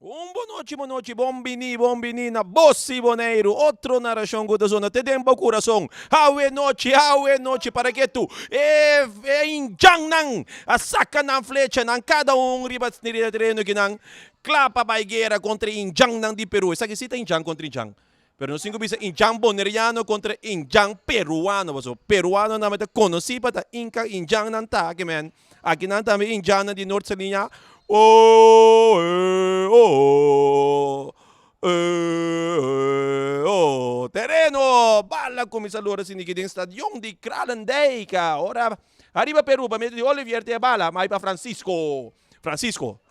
Un bonochi bonochi bon bini bon bini na Bos i Boneiru otro narashon ku ta sona te den bo kurason awe nochi awe nochi para ke tu e e indjannan a saka nan flechanan kada un riba riba tereno ki nan kla pa bai guera kontra e indjannan di Peru esaki si ta indjan kontra indjan pero nos tin ku bisa indjan boneriano kontra indjan peruano pasobra peruanonan ta konosí pa ta inka indjannan ta ke men Akinan tambe indjannan di Noord Saliña Oh eh oh eh oh Tereno bala kuminsá lora sinti ki den stadion di Kralendijk Ora ariba Peru pa medio di Olivier te bala mai pa Francisco Francisco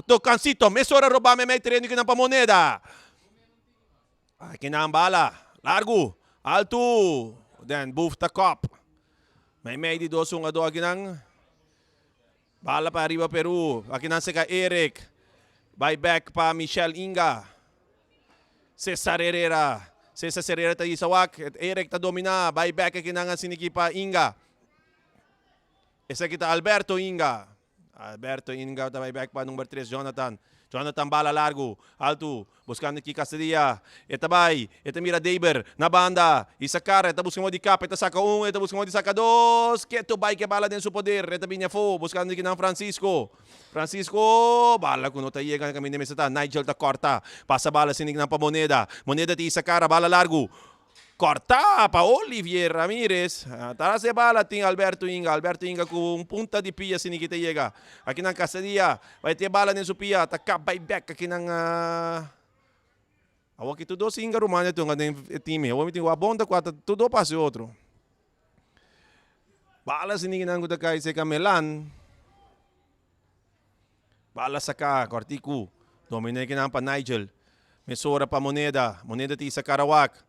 Tokansito mesora roba memei tereno kinan pa Moneda Akinan bala largu altu den buf ta kòp. Meimei di dos hungadó akinan. Bala pa ariba Peru. Akinan seka Eric. Bai bek pa Michel Inga. Cesar Herrera. Cesar Herrera ta hisa wak. Eric ta dominá. Bai bek akinan asiniki pa Inga. Esaki ta Alberto Inga. Alberto Inga ta bai bek pa number tres Jonathan. Jonathan bala largu, altu, buskando ki Castilla. E ta bai, e ta mira Deiber na banda. I sa kara, e ta buska modo di kap, e ta saka un, e ta buska modo di saka dos. Ketu bai ke bala den su poder. E ta bini afó, buskando kinan Francisco. Francisco, bala ku no ta yega na kaminda mester ta. Nigel ta kòrta, pasa bala sin kinan pa Moneda. Moneda ta isa kara, bala largu. Corta pa Olivier Ramirez. Tras e bala tin Alberto Inga. Alberto Inga cu un punta di pia sin kita yega. Akinan Casadia bai tin e bala den su pia. Ta kap bai bek akinan. Awor aki tur dos Inga ruman e tunga den e team. Awor mi tin wak bon ta cua ta tur dos pasa e otro. Bala sin kinan cu ta cay cerca Melan. Bala saká, kòrtiku, dominé kinan pa Nigel. Mesora pa Moneda, Moneda ta isa Karawak.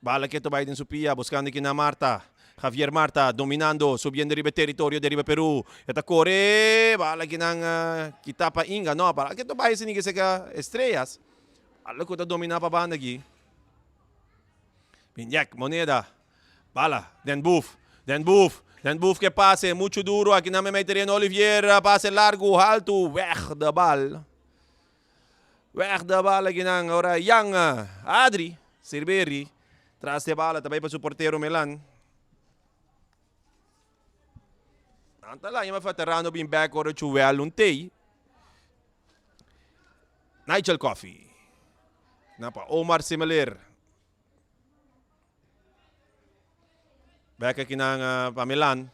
Bala ketu bai den su pia, buskando kinan Marta. Javier Marta dominando, subiendo riba e teritorio di riba Peru. E ta kore, bala kinan kita pa Inga. No, bala ketu bai esei seka Estrellas. Bala ku ta dominá pa banda aki. Binjek, Moneda. Bala, den buf, den buf, den buf ke pase muchu duro aki na memey tereno Olivier pase largu haltu weg de bal. Weg de bal aki nan ora Jan Adri Sirberi tras de bala ta bay pa su portero Melan. Nan ta laña ma veterano bin bek ora Chuwel un tey. Nigel Coffee. Na pa Omar Simeler. Bek aki nan pa Milan.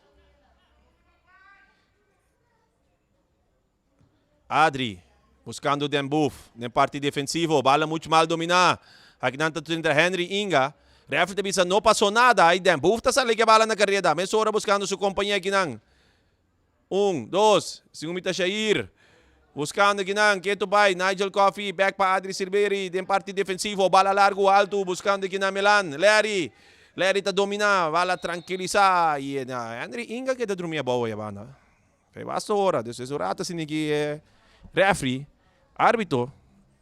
Adri buscando den Boef den parti defensivo. Bala mucho mal domina. Aki nan ta entra Henry Inga. Referee ta bisa no pasó nada. Ay den Boef ta sali ke bala na careda. Mesora buscando su compañía aki nan. Un, dos, segun mi ta Shair. Buskando kinan, ketu bai, Nigel Coffey, bek pa Adri Silveri, den parti defensivo, bala largu, altu, buskando kinan Milan, Larry, Larry ta domina, bala trankilisá, i Henry Inga ke ta drumi abou ei abanda. Kay basta ora, dus es un rato asina ki e refri, arbitro,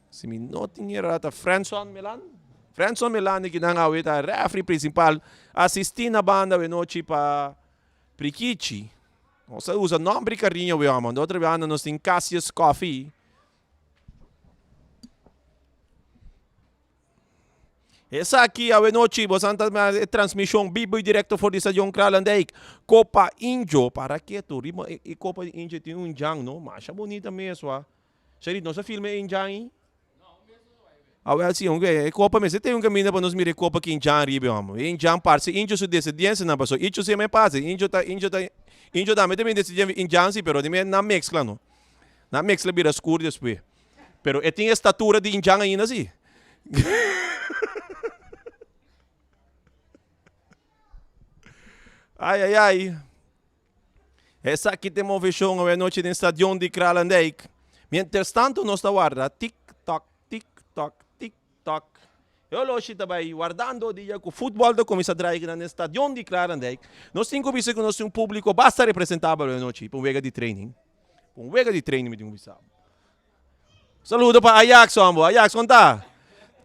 si mi no tin eror ta Franson Milan, Franson Milan di kinan awe ta refri principal, asisti na banda awenochi pa Prikichi. Nos a usa nomber di cariño we amo. De otro banda nos tin Cassius Coffee. Esaki awe nochi bo santa e transmisión bibo y directo for di Stadion Kralendijk. Copa Injo. Para ketu riba e Copa Injo tin un jan no. Masha bonita mes wa. Sherry, nos a filma e injan ei? Awel si, aunke e kopa mester tin un kaminda pa nos mira e kopa ki injan riba e hòmber. E injan parse injo su desendiensenan pasobra icho si e pasa, injo ta injo ta injo tambe ta bin desendiente di injan si, pero dime nan meskla no. Nan meskla bira skur despues. Pero e tin e statura di injan ainda si. Ai ai ai. Esaki ta e moveshon awe anochi den stadion di Kralendijk. Mienterstanto nos ta warda tik tok, tik tok, tik tok. E oloshi ta bai wardando dia ku futbòl ta kuminsá drai kinan den stadion di Kralendijk. Nos tin ku bisa ku nos tin un públiko basta representabel awe anochi pa un wega di training. Pa un wega di training mi tin ku bisa. Saludo pa Ajax hombo. Ajax kon ta?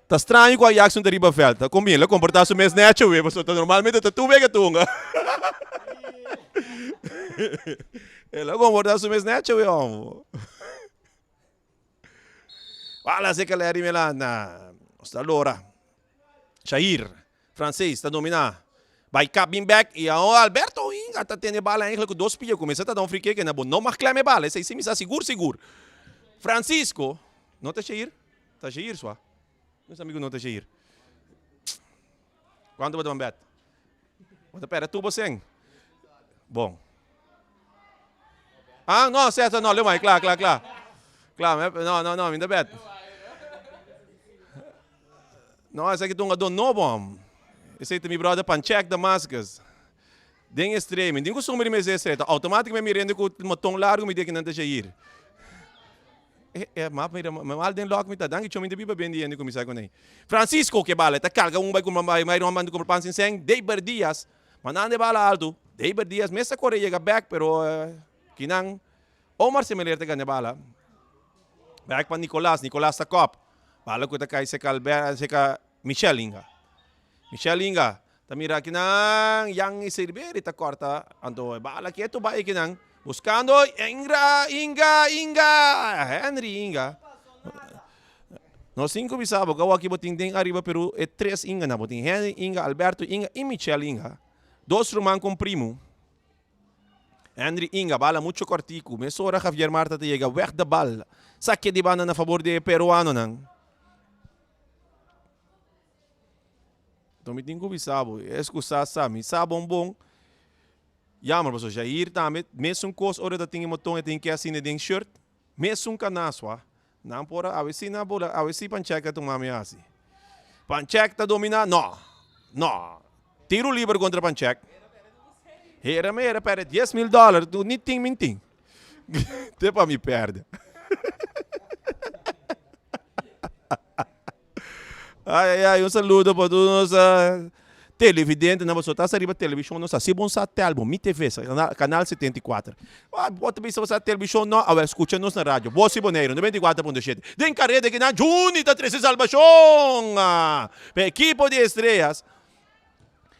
Ta straño ku Ajax no ta riba veld. Ta kon bien? Lo komportá su mes necho we, pasobra ta normalmente ta tur wega tunga. E lo komportá su mes necho we hombo. Bala seca Larry Melan. Nos ta lora. Shair, Frances ta domina. Bai kap bin bek y awo Alberto Inga ta tene bala eigenlijk cu dos pia. Cuminsa ta da un free kick na bo no mag klem e bala. Esey si mi sa sigur sigur. Francisco, no ta Shair? Ta Shair sua. Nos amigo no ta Shair. Cuanto bo ta ban bet? Bo ta perde tur bo sen. Bon. Ah, no, Cesar, no, leu mai, kla, kla, kla. Kla, no, no, no, mi ta bet. No, esaki ta un gadó nobo, hom. Esei ta mi brother Panchek Damascus. Den estrella, mi tin costumber di mester estrella. Ta automaticamente mi rende cu moton largo mi di kinan ta Jair. E, e, ma mira, ma mal den lok mi ta. Danki, chon, mi ta biba ben di hende cu mi sa con ei. Francisco ke bala, ta carga un bai cumpra, bai, bai ron cumpra pan sin sen. Deiber Diaz, mandando e bala alto. Deiber Diaz mes ta core yega back, pero kinan Omar Semeler ta gana e bala. Back pa Nicolas, Nicolas ta kop. Bala cu ta cay seca Albert, seca Michel Inga. Michel Inga ta mira akinan, Jan Iserberi ta corta, anto e bala ketu bay akinan, buscando Ingra, Inga, Inga, Henry Inga. Nos tin cu bisa bo, awor aki bo tin den ariba Peru e tres Inganan, bo tin Henry Inga, Alberto Inga y Michel Inga. Dos ruman con primo. Henry Inga, bala mucho cortico. Mesora Javier Marta ta yega weg de bal. Saque di banda na favor di e peruanonan. Enton mi tin cu bisa bo, es cu sa sa, mi sa bon bon. Jammer, pasobra Jair tambe mesun cos ora e ta tin e moton e tin ke asina den shirt, mesun canaswa. Nan por a, awe si nan por a, awe si Panchek a tuma mi hasi. Panchek ta domina, no, no. Tiro liber contra Panchek. Hera mi hera perde 10,000 dollar, tu ni tin min tin. Te pa mi perde. Ay, ay, ay, un saludo pa tur nos televidentenan, pasobra ta sa riba televishon nos hasi bon sa Telbo, Mi TV, kanal 74. Ah, bo ta bisa bo sa televishon no, awel skucha nos na radio, Bos i Boneiru, 94.7. Den kareda kinan Juni ta trese salbashon pa ekipo di Estrellas.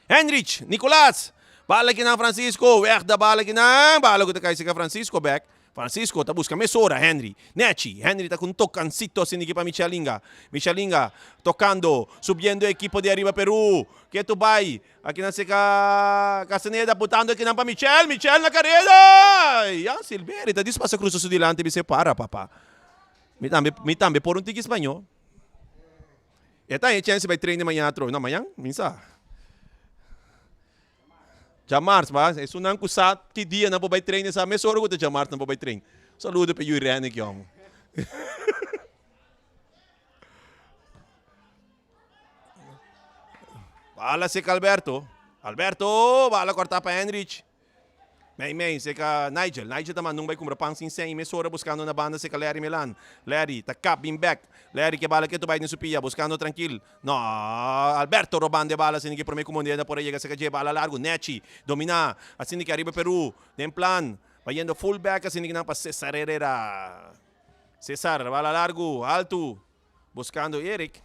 Henrich, Nicolas, bala kinan Francisco, weg da bala kinan, bala ku ta kai seka Francisco bek. Francisco ta buska mesora Henry. Nechi, Henry ta ku un tokansito asina ki pa Michelinga. Michelinga tokando, subiendo e ekipo di Ariba Peru. Ketu bai, akinan seka Castaneda botando akinan pa Michel, Michel na kareda! Jan Silveri ta dis pasa krusa su dilanti bis'é para papa. Mi tambe, mi tambe por un tiki spañó. E ta haña chèns di bai train di mañana atrobe. No, mañan? Mi sa. Djamars ba, esunnan ku sa ki dia nan por bai train sa mesora ku ta djamars nan por bai train. Saludo pa yu Irene ki homo. Bala seka Alberto. Alberto, bala korta pa Henrich. Mei mei seka Nigel. Nigel ta manda un bai kumpra pan sin sen i mesora buskando na banda seka Larry Melan. Larry ta kap bin bek. Larry ke bala ketu bai den su pia buskando trankil. No, Alberto robando e bala asina ki prome ku Mondena por a yega seka dje bala largu. Nechi domina asina ki ariba Peru den plan bayendo full back asina ki nan pa Cesar Herrera. Cesar bala largu altu buskando Eric.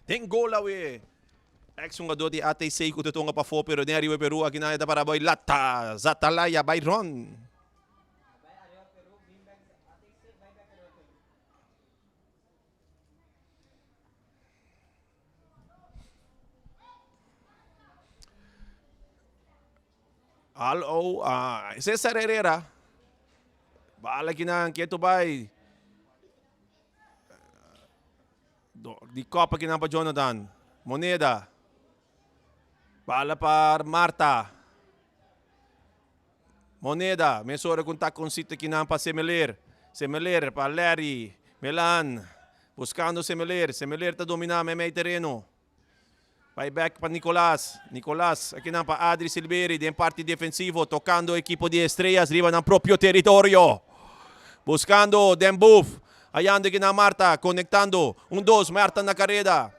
Den gol awe. Ex hungador di ATC ku ta tonga pafó pero den ariba Peru aki nan e ta para bai lata Zatalaya bai ron. Hallo, ah, Cesar Herrera. Bala kinan, keto bai. Di kopa kinan pa Jonathan. Moneda. Bala pa Marta. Moneda, mesora ku un takoncito kinan pa Semeler. Semeler pa Larry. Melan, buskando Semeler. Semeler ta dominá meimei tereno. Bai bek pa Nicolas. Nicolas akinan pa Adri Silveri den parti defensivo, tokando ekipo di Estrellas riba nan propio teritorio. Buskando Den Boef. Hayando kinan Marta, konektando. Un dos, Marta na kareda.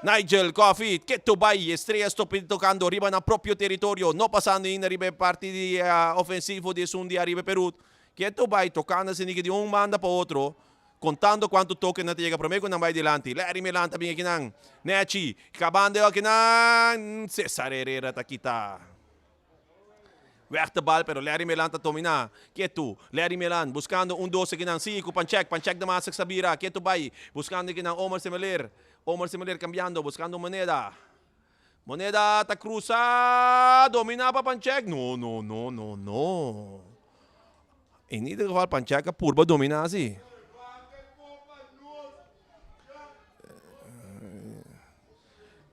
Nigel Coffee, ketu bai, Estrellas topi tocando riba nan propio territorio, no pasando ainda riba e parti di ofensivo di esun di Ariba Peru. Ketu bai, tocando asina di un banda pa otro, contando cuanto toke nan ta yega prome cu nan bai dilanti. Larry Milan ta bin akinan, Nechi, cabando akinan, Cesar Herrera ta kita. Weg de bal pero Larry Melan ta domina. Ketu, Larry Melan buscando un dos akinan si cu Panchek, Panchek de Masek sa bira, ketu bay buscando akinan Omar Semeler, Omar Semeler cambiando buscando Moneda. Moneda ta cruza, domina pa Panchek, no no no no no. In ieder geval Panchek a purba domina si.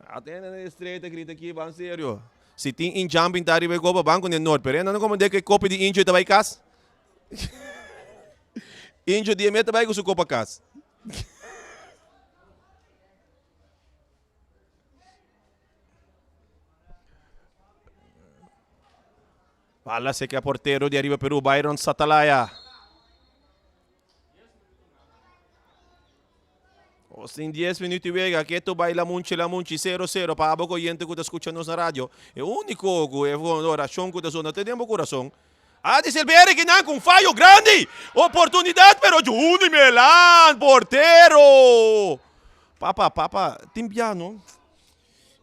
Atende na e streta grita aki ban serio. Si tin injan pinta riba e kopa ban ku ne nort pero e nan no komprende ku e kopa di injo ta bai kas. Injo di e mes ta bai ku su kopa kas. Bala seke a portero di Ariba Peru Byron Satalaya. Os tin 10 minuut di wega, keto bai Lamunchi Lamunchi 0 0 pa abo oyente ku ta skucha nos na radio. E úniko ku e orashon ku ta sona te den bo kurason. Adi Silveri kinan ku un fayo grandi. Oportunidat pero Juni Melan portero. Papa papa tin bia no.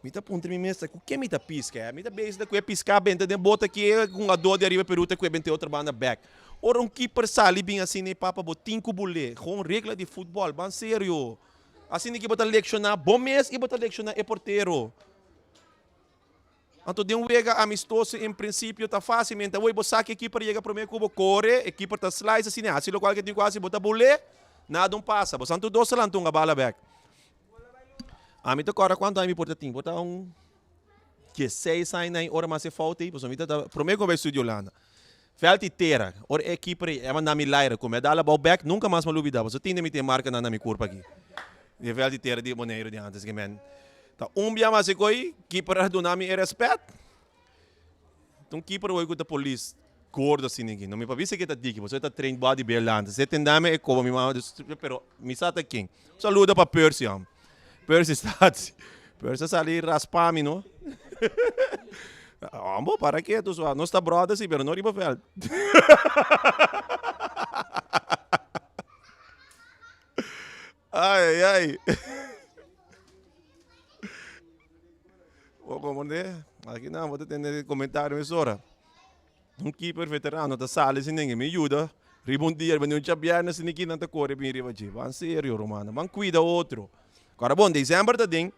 Mi ta puntra mi mes ta ku ke mi ta piska eh? Mi ta bezig ta ku e piska benta den bota aki e hungadó di ariba Peru ta ku e benta e otro banda bek. Ora un keeper sali bin asina e papa bo tin ku bul'é. Gewoon regla di futbòl, ban serio. Asina ki bo ta lekshoná bo mes i bo ta lekshoná e portero. Anto den un wega amistoso en prinsipio ta fásil mientras awor bo sa ku e keeper yega promé ku bo kore, e keeper ta slice asina e hasi lokual ke tin ku hasi bo ta bul'é, nada un pasa. Bo san tur dos ta lanta hunga bala bek. Ami ta kòrda kuantu aña mi por ta tin, por ta un dieseis aña na ora mas e fout ei, pasobra mi ta ta promé ku mi bai studia Hulanda. Vèlt di tera, ora e keeper ei a manda mi laira ku mi a dal abou bèk, nunka mas mi a lubidá, pasobra tin den mi tin e markanan na mi kurpa aki, di e vèlt di tera di Boneiru di ántes. Ke men ta un bia mas e koi, keeper a duna mi e rèspèt. Ta un keeper hoy ku ta polis gordo asina aki. No mi pa bisa ke ta diki pasobra e ta train body build antes. E tendami e koba mi mama pero mi sa ta ken. Un saludo pa Percy hom. Percy Statie. Percy a sali raspa mi no. Hombo para ketu sua. Nos ta brother si pero no riba veld. Ay ay ay. Bo comprende? Aki nan bo ta tende comentario mesora. Un keeper veterano ta sali sin ninge mi yuda riba un dia riba un djabièrnè sin ki nan ta kore bin riba dje. Ban serio rumannan, ban kuida otro. Kora bon december ta den,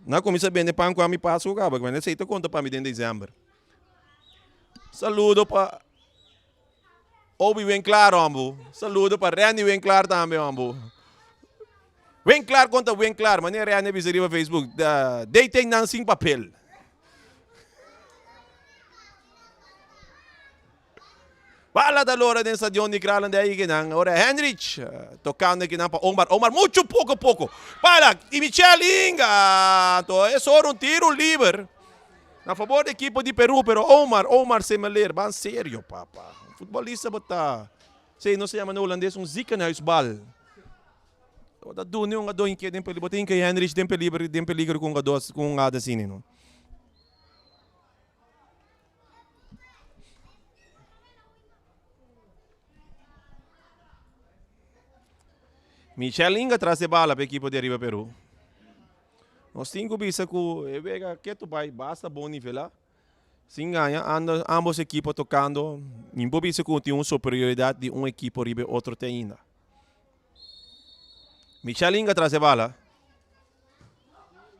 nan a kuminsá bende pan ku ami Pasku kaba, ku esei ta konta pa mi den december. Saludo pa Obi Winklaar hombo. Saludo pa Randy Winklaar tambe hombo. Winklaar konta Winklaar, manera Randy a bisa riba Facebook, dating nan sin papel. Bala ta lora den stadion di Kralendijk kinan. Ora Henrich tocando kinan pa Omar. Omar mucho poco poco. Bala y Michel Inga. To es ora un tiro liber. Na favor di equipo di Peru, pero Omar, Omar Semeler, ban serio papa. Un futbolista bo ta. Sí, nos ta yama na holandes un ziekenhuisbal. Bo ta duna un hungador inke den peligro. Bo ta hinka Henrich den peligro, den peligro ku un hungador, ku un hungada asina, no. Michel Inga tras de bala pa equipo di Arriba Peru. Nos tin ku bisa ku e wega ketu bai basta bon nivelá. Sin gaña, anda ambos ekipo tokando. Mi por bisa ku tin un superioridat di un ekipo riba e otro te ainda. Michel Inga tras e bala.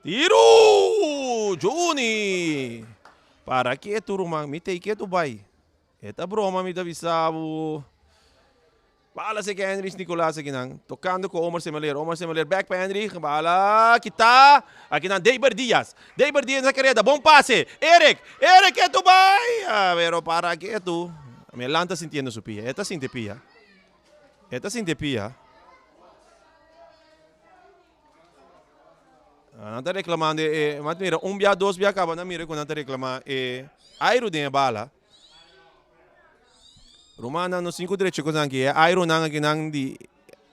Tiru! Juni! Para ketu ruman, mi tei ketu bai. E ta broma mi ta bisa bo. Bala seki Henrich Nicolaas akinan. Tocando cu Omar Semeler. Omar Semeler back pa Henrich. Bala kita. Akinan Deiber Diaz. Deiber Diaz na careda. Bon pase. Eric. Eric ketu bai. Ah, pero para ketu. Melan ta sintiendo su pia. E ta sinti pia. E ta sinti pia. Ah, nan ta reclamando e, e, mira, un bia, dos bia caba, nan mira cu nan ta reclama e airo den e bala. Rumannan no sin ku drecha kos aki. E aironan akinan di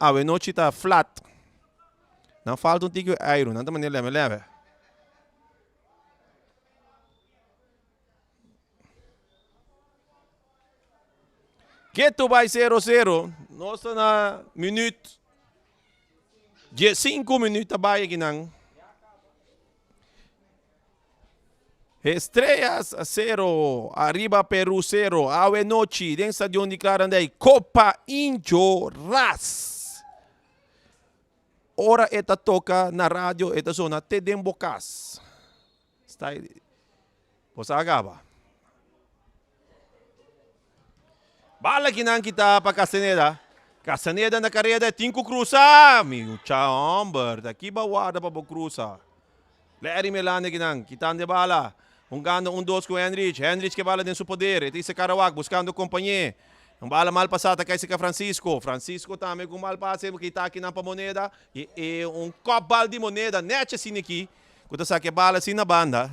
awenochi ta flat. Nan falta un tiki airo, nan ta manera leve leve. Ketu bai sero sero. Nos ta na minuut 15 minuut ta bai akinan. Estrellas 0, Arriba Peru 0, awe nochi den stadion di Clarendijk, Copa Injo Ras. Ora e ta toca na radio e ta zona te den bo cas. Bo sa caba. Bala kinan kita pa Castaneda. Castaneda na careda tin cu cruza. Mi mucha homber, ta ki ba warda pa bo cruza. Larry Melande kinan, kitando e bala. Hungando un dos cu Henrich. Henrich ke bala den su poder. E ta isa Karawak buscando compañe. Un bala mal pasa ta cay cerca Francisco. Francisco tambe cu un mal pase kita kinan pa Moneda. Y e un kopbal di Moneda nechi asina aki cu ta saca e bala asina na banda.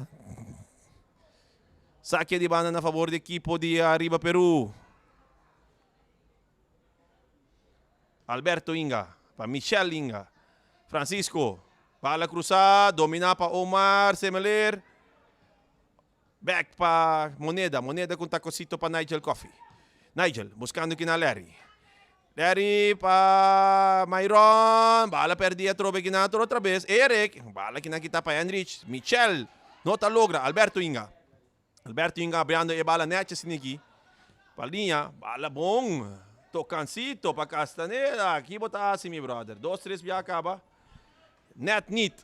Sake di banda na favor di ekipo di Arriba Peru. Alberto Inga pa Michel Inga. Francisco, bala cruza, domina pa Omar Semeler. Back pa Moneda, Moneda con tacosito pa Nigel Coffee. Nigel buscando kina Larry. Larry pa Myron, bala perdi atrobe kina otro otra bes. Eric, bala kina kita pa Henrich. Michel no ta logra, Alberto Inga. Alberto Inga abriando e bala netjes siniki. Pa liña, bala bon. Tocancito pa Castaneda. Aki bo ta hasi mi brother. Dos, tres bia caba. Net niet.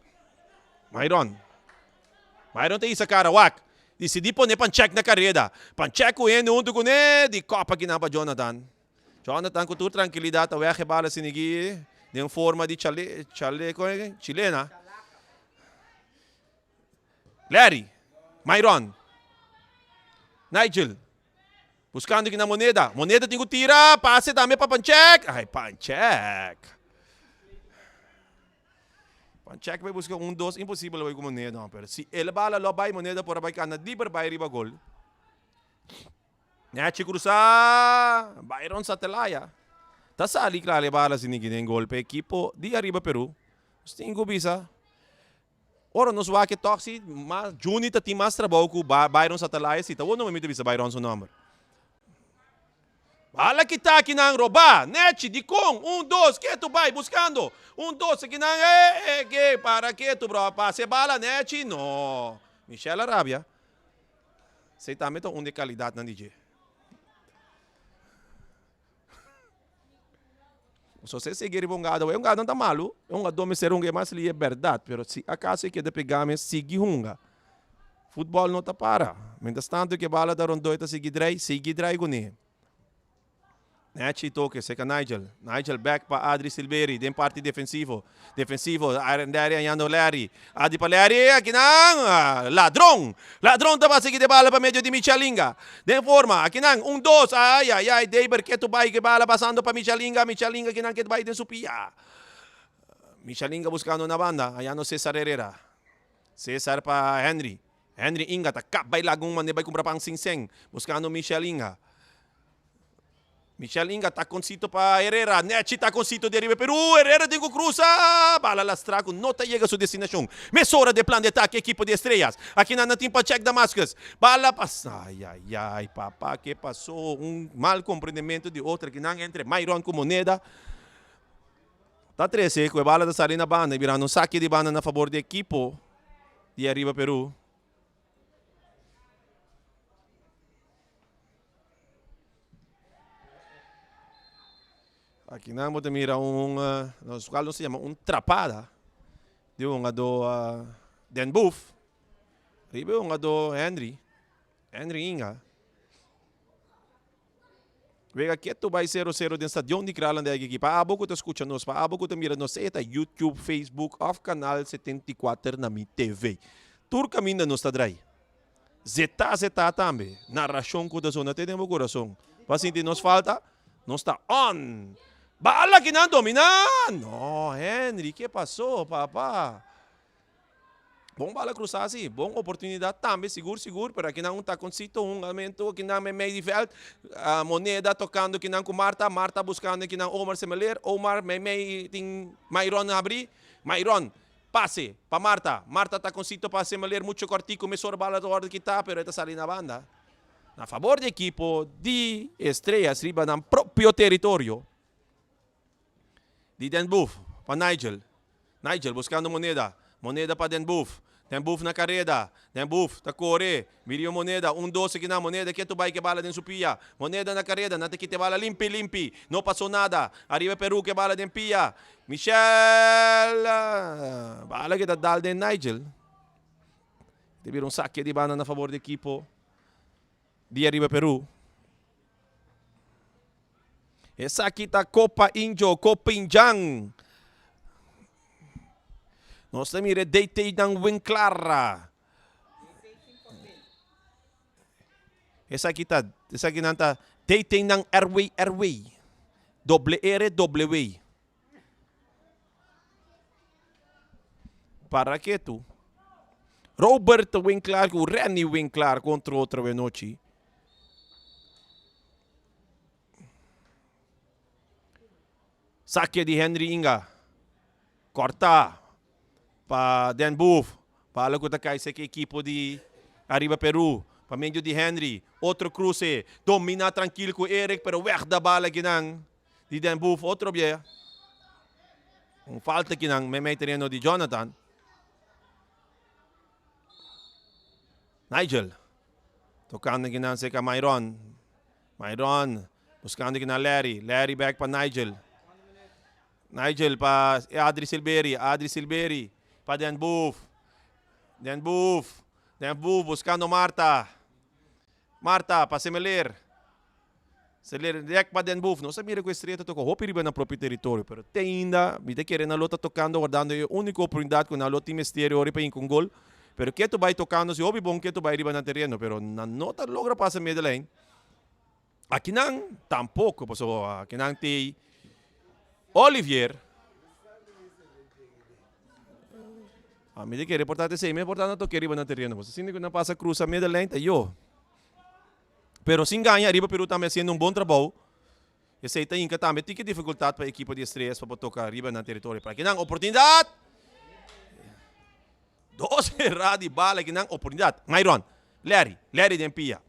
Myron. Myron ta hisa cara wak. Dicidí pone Panchek na careda. Panchek cu hende hunto cune di copa kinan pa Jonathan. Jonathan cu tur trankilidad ta weg e bala sinigi den forma di chale, chale, con e? Chilena. Larry, Myron, Nigel, buscando kinan Moneda. Moneda tin cu tira, pase tambe pa Panchek. Ay, Panchek. Panchek bay busca un dos, imposibel bay cu Moneda, pero si el bala lo bay, Moneda por a bay cana liber bay riba gol. Nechi cruza, Byron Satelaya ta sali clara e bala sin niki den gol pa ekipo di Arriba Peru. Nos tin cu bisa, ora nos wak e tok si, mas Juni ta tin mas trabou cu Byron Satelaya si ta wou mi ta bisa Byron su nomber. Bala kita akinan roba, Nechi, dicon, un dos, ketu bay buscando, un dos akinan eh eh ke para ketu bro, pasa e bala Nechi, no, Michel a rabia. Esei tambe ta un di e kalidatnan di dje. So si e sigui riba un gado, e un gado no ta malu, e un gado mester hunga e mas li e bèrdat, pero si akaso e keda pegá mes sigui hunga, futbòl no ta para. Mientras tanto ku e bala ta rondó e ta sigui drai, sigui drai kuné. Nechi toke seca Nigel. Nigel back pa Adri Silveri den parti defensivo. Defensivo, Larry añando Larry. Adri pa Larry, akinan ladron. Ladron ta basa kita bala pa medio di Michalinga. Den forma, akinan, un dos, ay ay ay, Deber ketu bai ke bala pasando pa Michalinga. Michalinga kinan ket bai den su pia. Michalinga buscando na banda, añando Cesar Herrera. Cesar pa Henry. Henry Inga ta kap bai lagun mande bai kumpra pan sin sen, buscando Michel Inga. Michel Inga taconcito pa Herrera, nechi taconcito di ariba Peru, Herrera tin cu cruza, bala lastra cu no ta yega su destinacion. Mesora de plan di atake ekipo di Estrellas, aki nan tin pa Jack Damascus, bala pa, ay ay ay papa ke paso, un mal comprendimento di otro aki nan entre Myron cu Moneda. Ta trece cu e bala ta sali na banda y birando un sake di banda na fabor di ekipo di ariba Peru. Aki nan bo ta mira un, nos cual nos ta yama un trapada di un hungadó Den Boef riba e hungadó Henry, Henry Inga. Wega ketu bai sero sero den stadion di Kralendijk aki. Pa abo ku ta skucha nos, pa abo ku ta mira nos, sea ta YouTube, Facebook òf Kanal 74 na Mi TV. Tur kaminda nos ta drai. Zetá zetá tambe. Narashon ku ta sona te den bo kurason. Bo a sinti nos falta? Nos ta on! Bala kinan dominá! No, Henry, ke pasó, papa? Bon bala krusá si, bon oportunidat tambe, sigur sigur, pero akinan un takoncito, un hungamentu, akinan meimei di vèlt, Moneda tokando kinan ku Marta, Marta buskando kinan Omar Semeler, Omar meimei tin Myron habrí, Myron pase pa Marta, Marta takoncito pa Semeler mucho kòrtiku, mesora bala ta wòrdu kitá, pero e ta sali na banda na fabor di ekipo di Estrellas riba nan propio teritorio. Di Den Boef pa Nigel. Nigel buscando Moneda. Moneda pa Den Boef. Den Boef na kareda. Den Boef ta kore. Miriam Moneda, un dos aki nan. Moneda ketu bai ku e bala den su pia. Moneda na kareda. Nan ta kita e bala limpi limpi. No pasó nada. Ariba Peru ku e bala den pia. Michel. Bala ku ta dal den Nigel. Ta bira un sake di banda na fabor di ekipo di Ariba Peru. Esaki ta Copa Injo, Copa Injan. Nos ta mira DT nan Winklar. Esaki ta, esaki nan ta DT nan RW RW. Doble R W. Para ketu. Robert Winklar ku Renny Winklar kontra otro anochi. Sake di Henry Inga. Korta pa Den Boef. Bala ku ta kai seke ekipo di Ariba Peru. Pa medio di Henry. Otro kruse. Domina trankil ku Eric pero weg da bala kinan di Den Boef. Otro bia. Un falta kinan meimei tereno di Jonathan. Nigel. Tokando kinan seka Myron. Myron buscando kinan Larry. Larry back pa Nigel. Nigel pa Adri Silberi. Adri Silberi pa Den Boef. Den Boef. Den Boef buscando Marta. Marta pa Semeler. Semeler back pa Den Boef. Nos a mira cu Estrella ta toca hopi riba nan propio territorio. Pero te ainda mi ta kere nan lo ta tocando wardando e unico oportunidad cu nan lo tin mester ora pa hinca un gol. Pero ketu bay tocando si hopi bon ketu bay riba nan tereno. Pero nan no ta logra pasa middenlijn. Akinan tampoco, pasobra akinan tin Olivier. A mi ta kere por ta esei mes por ta na toke riba nan tereno. Pasobra sinti ku nan pasa krusa middenlijn ta yo. Pero sin gaña Ariba Peru tambe haciendo un bon trabou. Esei ta hinca tambe tiki dificultad pa ekipo di Estrellas pa por toca riba nan territorio. Pero akinan oportunidad! Dos erá di bala akinan oportunidad. Myron, Larry, Larry den pia.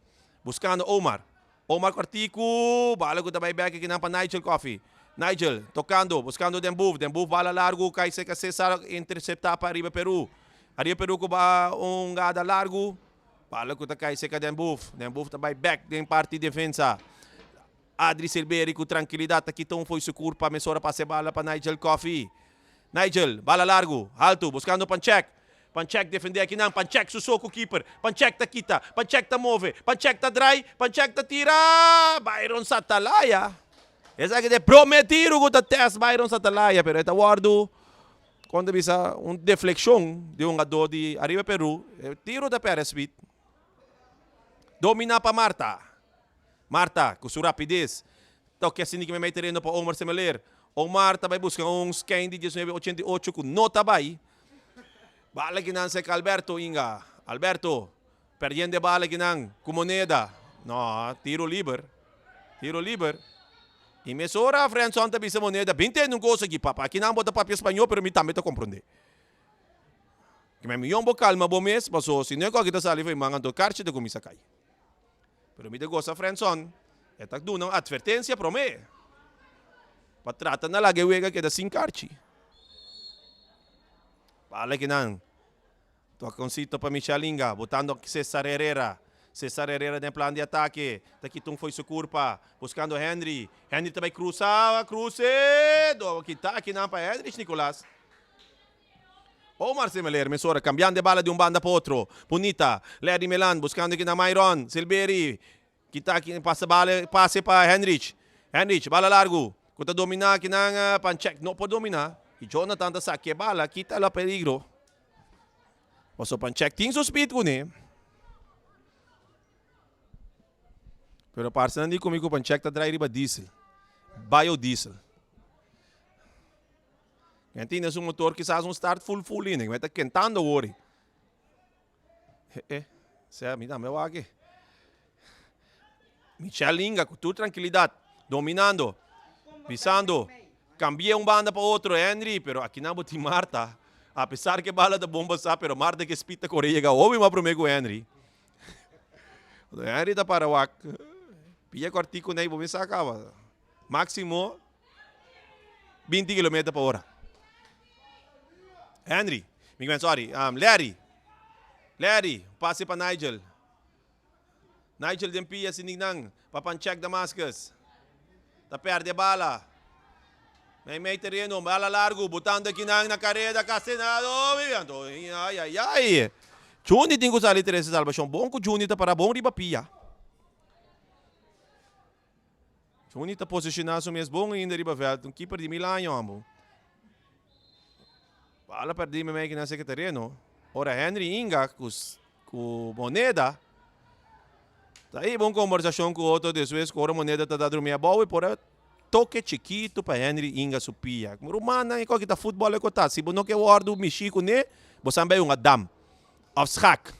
Buscando Omar. Omar Cortico, bala cu ta bay bek akinan pa Nigel Coffee. Nigel tocando, buscando Den Boef. Den Boef bala largo, cay cerca Cesar, intercepta pa Ariba Peru. Ariba Peru cu ba un gada largo. Bala cu ta cay cerca Den Boef. Den Boef ta bay bek den parti defensa. Adri Silveri cu trankilidad ta kita un fo'i su curpa mesora pasa e bala pa Nigel Coffee. Nigel, bala largo, halto, buscando Panchek. Panchek defende akinan, Panchek su so cu keeper. Panchek ta kita, Panchek ta move, Panchek ta draai, Panchek ta tira! Byron Satalaya. Esaki ta e prome tiro cu ta test Byron Satalaya, pero e ta wordo, con ta bisa, un defleccion di un hungador di Ariba Peru. E tiro ta perde speed. Domina pa Marta. Marta ku su rapides toke asina ki meimei tereno pa Omar Semeler. Omar ta bai buska un skein di diesnuebe ochenta i ocho ku no ta bai. Bala kinan seka Alberto inga. Alberto perdiendo e bala kinan ku moneda. No, tiro liber. Tiro liber. I mesora Frenson ta bisa moneda, bin tende un kos aki papa. Akinan bo ta papia spañó pero mi tambe ta komprondé. Ki men miyon bo kalma bo mes paso si no e koki ta sali for e man anto karchi ta kuminsá kai. Pero mi ta gosa Frenson, e ta duna un atvertensia promé pa trata na laga e wega keda sin karchi. Bala kinan. Tokoncito pa Michel Inga, botando Cesar Herrera. Cesar Herrera den plan di atake, ta kita un fo'i su kurpa, buskando Henry. Henry ta bai krusa, kruse! Do kita kinan pa Henrich Nicolas. Omar Semeler mesora cambiando e bala di un banda pa otro. Bunita. Larry Melan buscando aki na Myron. Silberi kita aki pasa bala pase pa Henrich. Henrich bala largo cu ta domina aki nan Panchek no por domina y Jonathan ta saca e bala kita la peligro. Paso Panchek tin su speed cune. Pero parce nan di cu mi cu Panchek ta draai riba diesel. Biodiesel. Men tin su motor kisas un start full full in, men ta kentando wori. Eh, eh, sea mi tambe wak. Michel Inga cu tur tranquilidad, dominando, pisando, cambia un banda pa otro, Henry, pero aki nan bo tin Marta. A pesar que bala ta bon basa, pero Marta ke speed ta corre yega hopi mas prome cu Henry. Henry ta para wak. Pilla cortico nei bo mi sa caba. Maximo 20 kilometer pa ora. Henry, mi sorry, Larry. Larry, pase pa Nigel. Nigel den pia sin nan pa Panchek Damascus. Ta perde bala. Mei mei tereno, bala largo, botando aki nan na careda, Castenado, ay ay ay. Juni tin cu sali trece salvacion. Bon cu Juni ta para bon riba pia. Juni ta posiciona su mes bon ainda riba veld. Un keeper di mil aña hombo. Bala perdi mei mei aki nan seca tereno. Ora Henry Inga cu cu Moneda ta hiba un conversacion cu otro despues cu ora Moneda ta ta drumi abou y por a toke chikito pa Henry Inga su pia. Rumannan e koki ta futbol e kota. Si bo no ke wordo mishi cune bo san bay hunga dam of schak.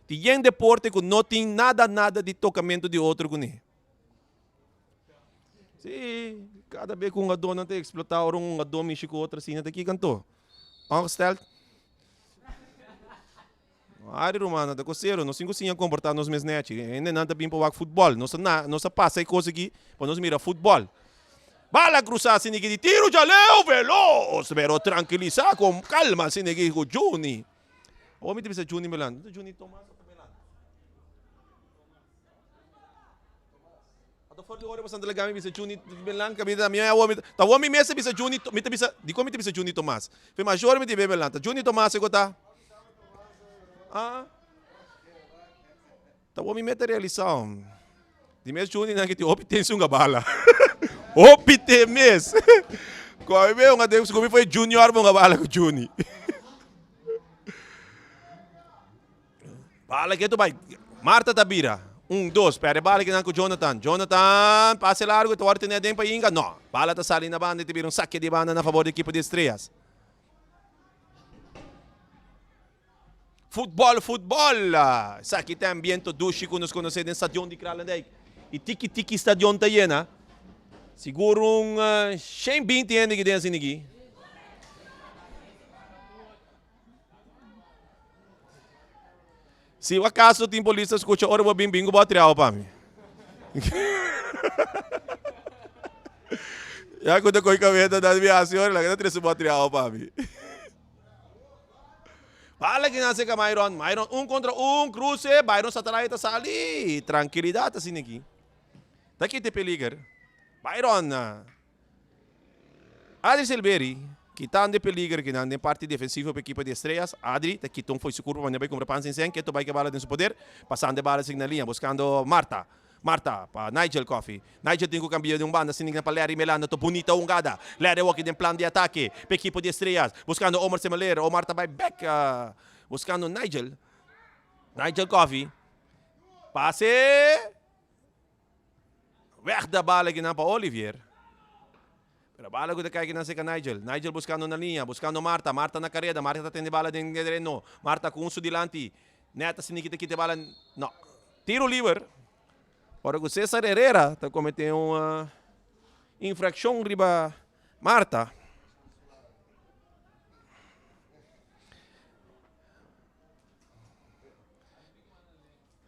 Tin yen deporte cu no tin nada nada di tocamento di otro cune. Si, cada bes cu hungadornan ta explota ora un hungador mishi cu otro asina ta kico anto? Ongesteld? Ari rumannan ta cosero, nos tin cu siña comporta nos mes nechi. Hendenan ta bin pa wak futbol, nos ta na, nos ta pasa e cos aki pa nos mira futbol. Bala cruza asina aki di tiro djaleu veloz, pero trankilisa con calma asina aki cu Juni. Awor mi ta bisa Juni Melan, no ta Juni Tomas of ta Melan? Ato for di ora boso anta laga mi bisa Juni Melan kabida mi awor mi ta awor mi mes ta bisa Juni mi ta bisa dikon mi ta bisa Juni Tomas? Fe major mi ta bebe Melan ta Juni Tomas e ku ta ah ta awor mi mes ta realisa di mes Juni nan ke tin hopi ten sunga bala hopi ten mes ku ami mes un ku mi foi junior bunga bala ku Juni. Bala ketu bai. Marta ta bira. Un, dos. Perde bala kinan ku Jonathan. Jonathan, pase largu. E ta wòrdu tene aden pa Inga. No. Bala ta sali na banda i ta bira un sake di banda na fabor di ekipo di Estrellas. Futbòl, futbòl! Esaki ta e ambiento dushi ku nos konosé den stadion di Kralendijk. I tiki tiki stadion ta yena. Sigur un 120 hende ki den asin'aki. Si acaso tin polis ta scucha ora bo bin bin cu bo a triao pa mi. Ya cu ta coy cabeza ta mi haci ora laga ta trece bo a triao pa mi. Bala ki nace ka Myron. Myron un contra un cruce. Byron Satellite ta sali. Tranquilidad asina aki. Ta kita e peliger. Byron. Adri Silveri, kitando e peliger ki nan den parti defensivo pa ekipo di Estrellas, Adri ta kita un fo'i su kurpa manera bai kumpra pan sin sen, keto bai ke bala den su poder, pasando e bala sin na liña, buskando Marta. Marta pa Nigel Coffie. Nigel tin ku kambia di un banda sin pa Larry Melanda to bunita hungada. Larry awor ki den plan di atake pa ekipo di Estrellas, buskando Omar Semeler, Omar ta bai bek buskando Nigel. Nigel Coffie pase. Weg da bala kinan pa Olivier. Pero bala ku ta kai kinan seka Nigel. Nigel buskando na liña, buskando Marta. Marta na kareda. Marta ta tende bala den tereno. Marta ku un su dilanti. Nèt asina ki ta kita e bala. No. Tiro liber. Ora ku Cesar Herrera ta komete un infrakshon riba Marta.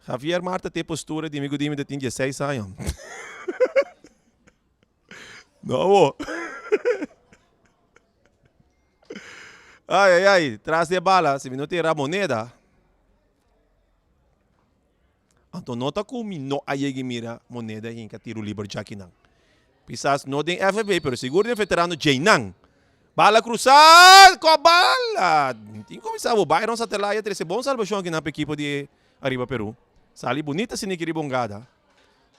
Javier Marta te postura di mi cu di mi ta tin dieseis aña. No bo. Ay ay ay, tras di e bala, si mi no tira moneda. Anto no ta cu mi no a yega mira moneda hinca tiro liber djakinan. Pisas no den FFB, pero sigur den veterano djeinan. Bala cruzá, ko bala! Tin cuminsa bo Byron Satelaya trece bon salvacion aki na pa ekipo di Arriba Peru. Sali bunita siniki riba un gada.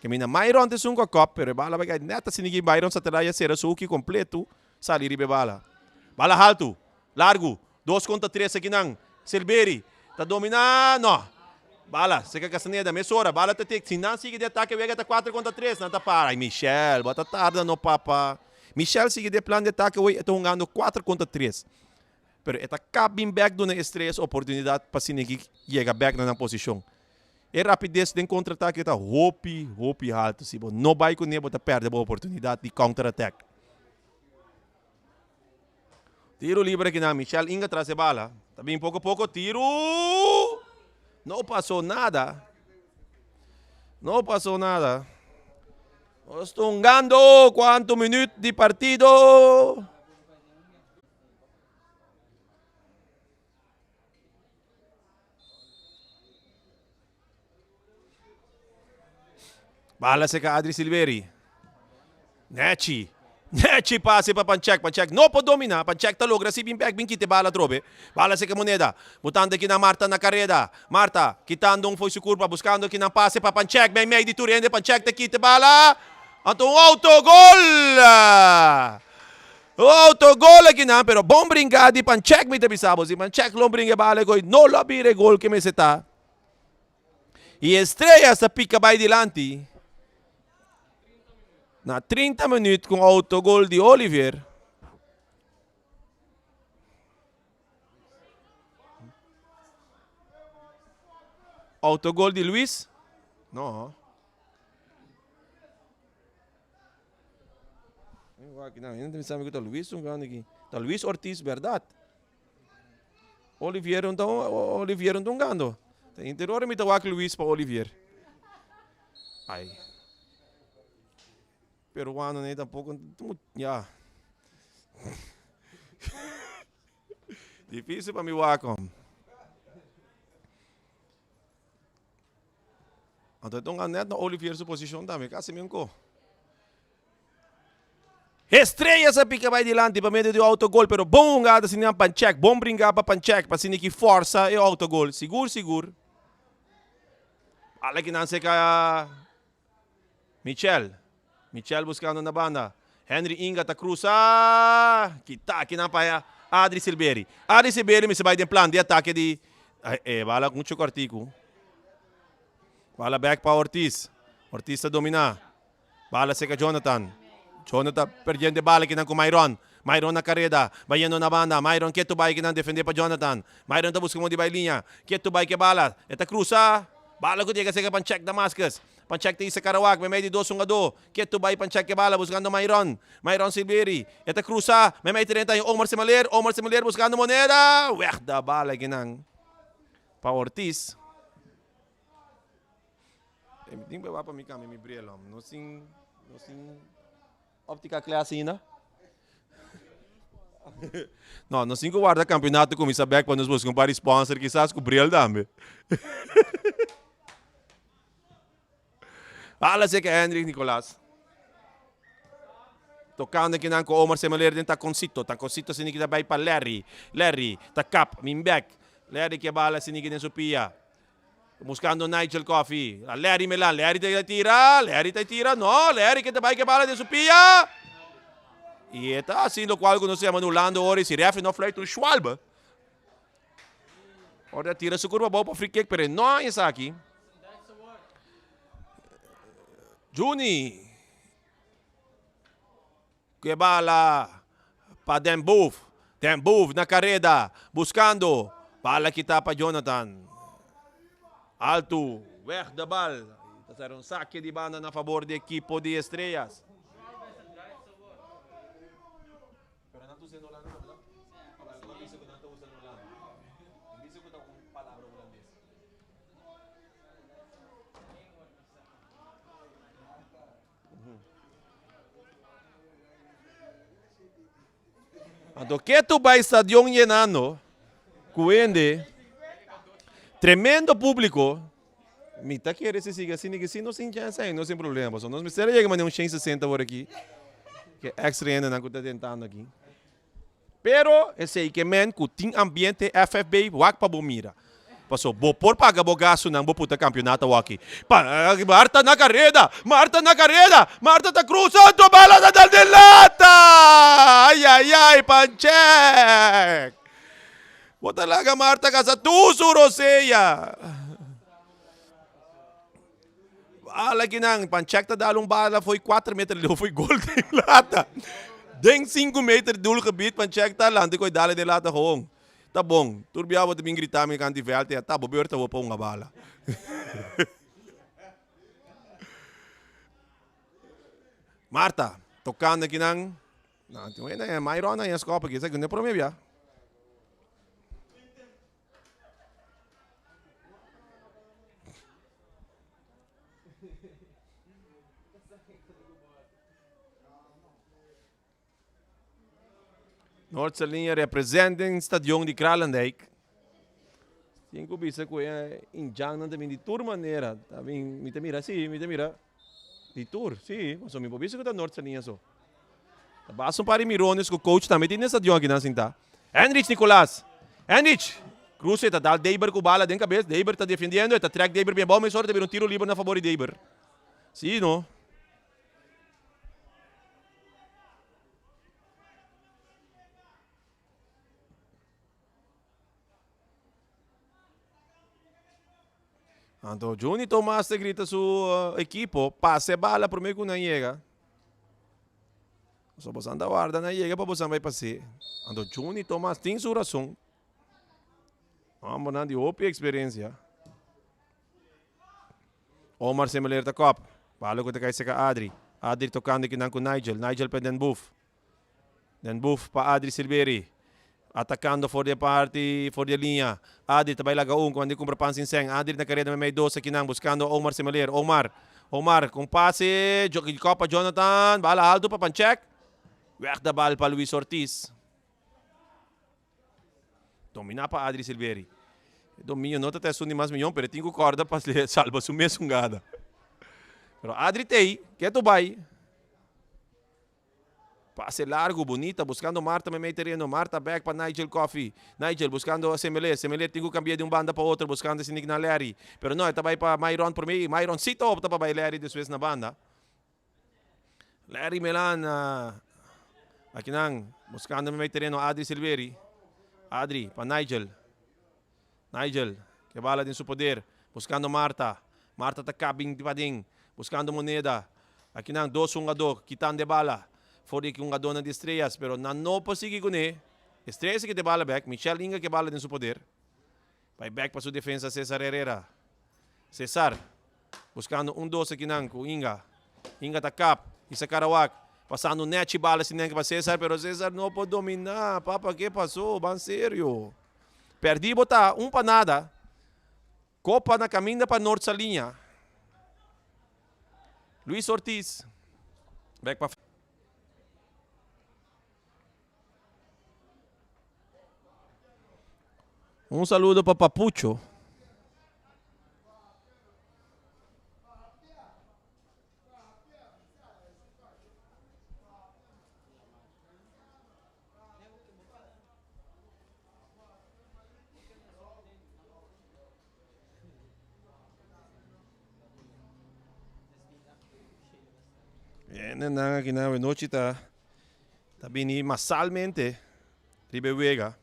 Caminda Myron ta esun ku a kop, pero e bala bai kai net asiniki Byron Satelaya sera su huki completo sali riba e bala. Bala haltu, largu, dos contra tres akinan. Silberi ta domina, no. Bala, seca Castaneda, mesora, bala ta tek. Si nan sigui di atake wega ta cuatro contra tres, nan ta para. Ay Michel, bo ta tarda no papa. Michel sigui di e plan di atake hoy, e ta hungando cuatro contra tres. Pero e ta kap bin bek duna Estrellas oportunidad pa sinigi yega bek na nan posicion. E rapides den contraatake ta hopi, hopi halto. Si bo no bay cune bo ta perde bo oportunidad di counter attack. Tiro libre aki nan, Michel Inga tras e bala. Ta bin poco poco, tiro! No pasó nada. No pasó nada. Nos ta hungando cuanto minuut di partido. Bala seka Adri Silveri. Nechi. Nechi pase pa Panchek. Panchek no por domina. Panchek ta logra si bin bek bin kita e bala atrobe. Bala seka Moneda. Botando aki na Marta na kareda. Marta kitando un fo'i su kurpa buskando aki nan pase pa Panchek. Mei mei di tur hende Panchek ta kita e bala. Anto un autogol! Un autogol aki nan pero bon bringa di Panchek mi ta bisa bo. Si Panchek lo bringa e bala e no lo a bira e gol ke mester ta. I Estrellas ta pika bai dilanti na 30 minuut ku un autogol di Olivier. Autogol di Luis? No. Ta Luis Ortiz, berdad. Olivier no ta Olivier no ta hungando. Ta interior mi ta wak Luis pa Olivier. Ai. Peruano ne tampoco ya. Difícil pa mi wak hom. Anto e ta hunga net na Olivier su posicion tambe, casi mi un ko. Estrellas a pica bai dilanti pa medio di un autogol pero bon hungada asina nan Panchek, bon bringa pa Panchek pa asina ki forsa e autogol, sigur sigur. Bala ki nan seca Michel, Michel buscando na banda, Henry Inga ta cruza, kita aki nan pa Adri Silveri, Adri Silveri mester bai den plan di atake di e bala mucho cortico, bala back pa Ortiz, Ortiz ta domina. Bala seka Jonathan. Jonathan perdiendo e bala kinan ku Myron. Myron na kareda, bayendo na banda. Myron ketu bai kinan defende pa Jonathan. Myron ta buska mon di bai liña. Ketu bai ke bala. E ta krusa. Bala ku yega seka Panchek Damascus. Panchek ta hisa Karawak meimei di dos hungadó. Ketu bai Panchek ke bala buskando Myron. Myron Silveri. E ta krusa. Meimei 30 aña Omar Semeleer. Omar Semeleer buskando moneda. Wègda bala kinan pa Ortiz. Mi tin beba pa mi cambia mi bril hom. No sin, no sin optica class ainda. No, no sin cu warda campeonato cuminsa bek pa nos busca un par di sponsor kisas cu bril tambe. Ala seke Hendrik Nicolas. Tocando kinan cu Omar Semeleer den taconcito. Taconcito sini kita bay pa Larry. Larry ta kap min bek. Larry ke bala sini den su pia. Buscando Nigel Coffey. A Larry Melan. Larry ta tira. Larry ta tira. No, Larry ke ta bai ke bala den su pia. Y e ta haciendo cual cu nos llama anulando ora y si referee no fluit un schwalbe. Ora tira su curva abou pa free kick, pero e no hay esaki. Juni. Ke bala pa Den Boef. Den Boef na kareda buskando. Bala kita pa Jonathan. Altu, weg de bal. Ta ser un sake di banda na fabor di ekipo di Estrellas. Anto ke tu bai stadion yenando ku hende, tremendo publico, mi ta kere si sigui asina ke si no sin chance ai no sin problema pasobra nos mester a yega manera un shen sesenta por aki ke extra hendenan ku ta tentando aki. Pero esei ke men ku tin ambiente FFB wak pa bo mira. Paso bo por paga bo gastunan bo puta kampionato awaki. Pa Marta na kareda! Marta na kareda! Marta ta krusa anto bala ta dal den lata! Ai ai ai Panchek! Bo ta laga Marta kasa tur su rosea. Bala kinan, Panchek ta dal un bala fo'i kuater meter leu fo'i gol den lata. Den sinku meter doelgebied Panchek ta lanta koe dal den lata gewoon. Ta bon, tur bia bo ta bin grita mi kanti veld ya ta bo beurt awor pa hunga bala. Marta, tokando kinan. Nan tin un hende, Myron a haña skòp aki, esaki no e prome bia. Noordse Linie representing stadion di Kralendijk. Tin ku bisa ku e injangnan ta bin di tur manera. Ta bin, mi ta mira, si, mi ta mira. Di tur, si. Pasobra mi por bisa ku ta Noord Saliña so. Ta basta un par di mirones ku coach tambe tin den stadion akinan sintá. Henrich Nicolaas. Henrich! Cruce ta dal Deiber ku bala den kabes. Deiber ta defendiendo. E ta trek Deiber bien bou. Mesora ta bira un tiro liber na fabor di Deiber. Si no. Anto Juni Thomas ta grita su ekipo, pasa e bala prome ku nan yega. So bosan ta warda nan yega pa bosan bai pas'é. Anto Juni Thomas tin su rason. Hombernan di hopi eksperensia. Omar Semeleer ta kòp. Bala ku ta kai seka Adri. Adri tokando kinan ku Nigel. Nigel pa Den Boef. Den Boef pa Adri Silveri. Atakando for di e parti for di e liña. Adri ta bai laga un ku manda kumpra pan sin sèn. Adri na kareda meimei dos akinan buskando Omar Semeleer. Omar. Omar ku un pase. Kòp pa Jonathan. Bala altu pa Panchek. Wèg da bal pa Luis Ortiz. Dominá pa Adri Silveri. E dominio no ta ta esun di mas miyon, pero e tin ku kòrda pa salba su mes hungada. Pero Adri t'ei, ketu bai. Pase largu, bunita, buskando Marta meimei tereno. Marta bèk pa Nigel Coffie. Nigel buskando Semeleer. Semeleer tin ku kambia di un banda pa otro, buskando esei na Larry. Pero no, e ta bai pa Myron promé i Myron sí ta opta pa bai Larry despues na banda. Larry Melan akinan buskando meimei tereno Adri Silveri. Adri pa Nigel. Nigel ke bala den su poder buskando Marta. Marta ta kap bin paden buskando Moneda. Akinan dos hungadó kitando e bala for di e hungadónan di Estrellas pero nan no por sigui kuné. Estrellas a kita e bala bek. Michel Inga ke bala den su poder. Bai bek pa su defensa Cesar Herrera. Cesar buscando un dos akinan cu Inga. Inga ta kap y sa Karawak pasando nechi bala sinenke pa Cesar pero Cesar no por domina. Papa ke paso? Ban serio. Perdi bo ta un pa nada. Copa na caminda pa Noord Saliña. Luis Ortiz bek pa. Un saludo pa Papucho. Hendenan aki na awenochi ta ta bini masalmente riba e wega.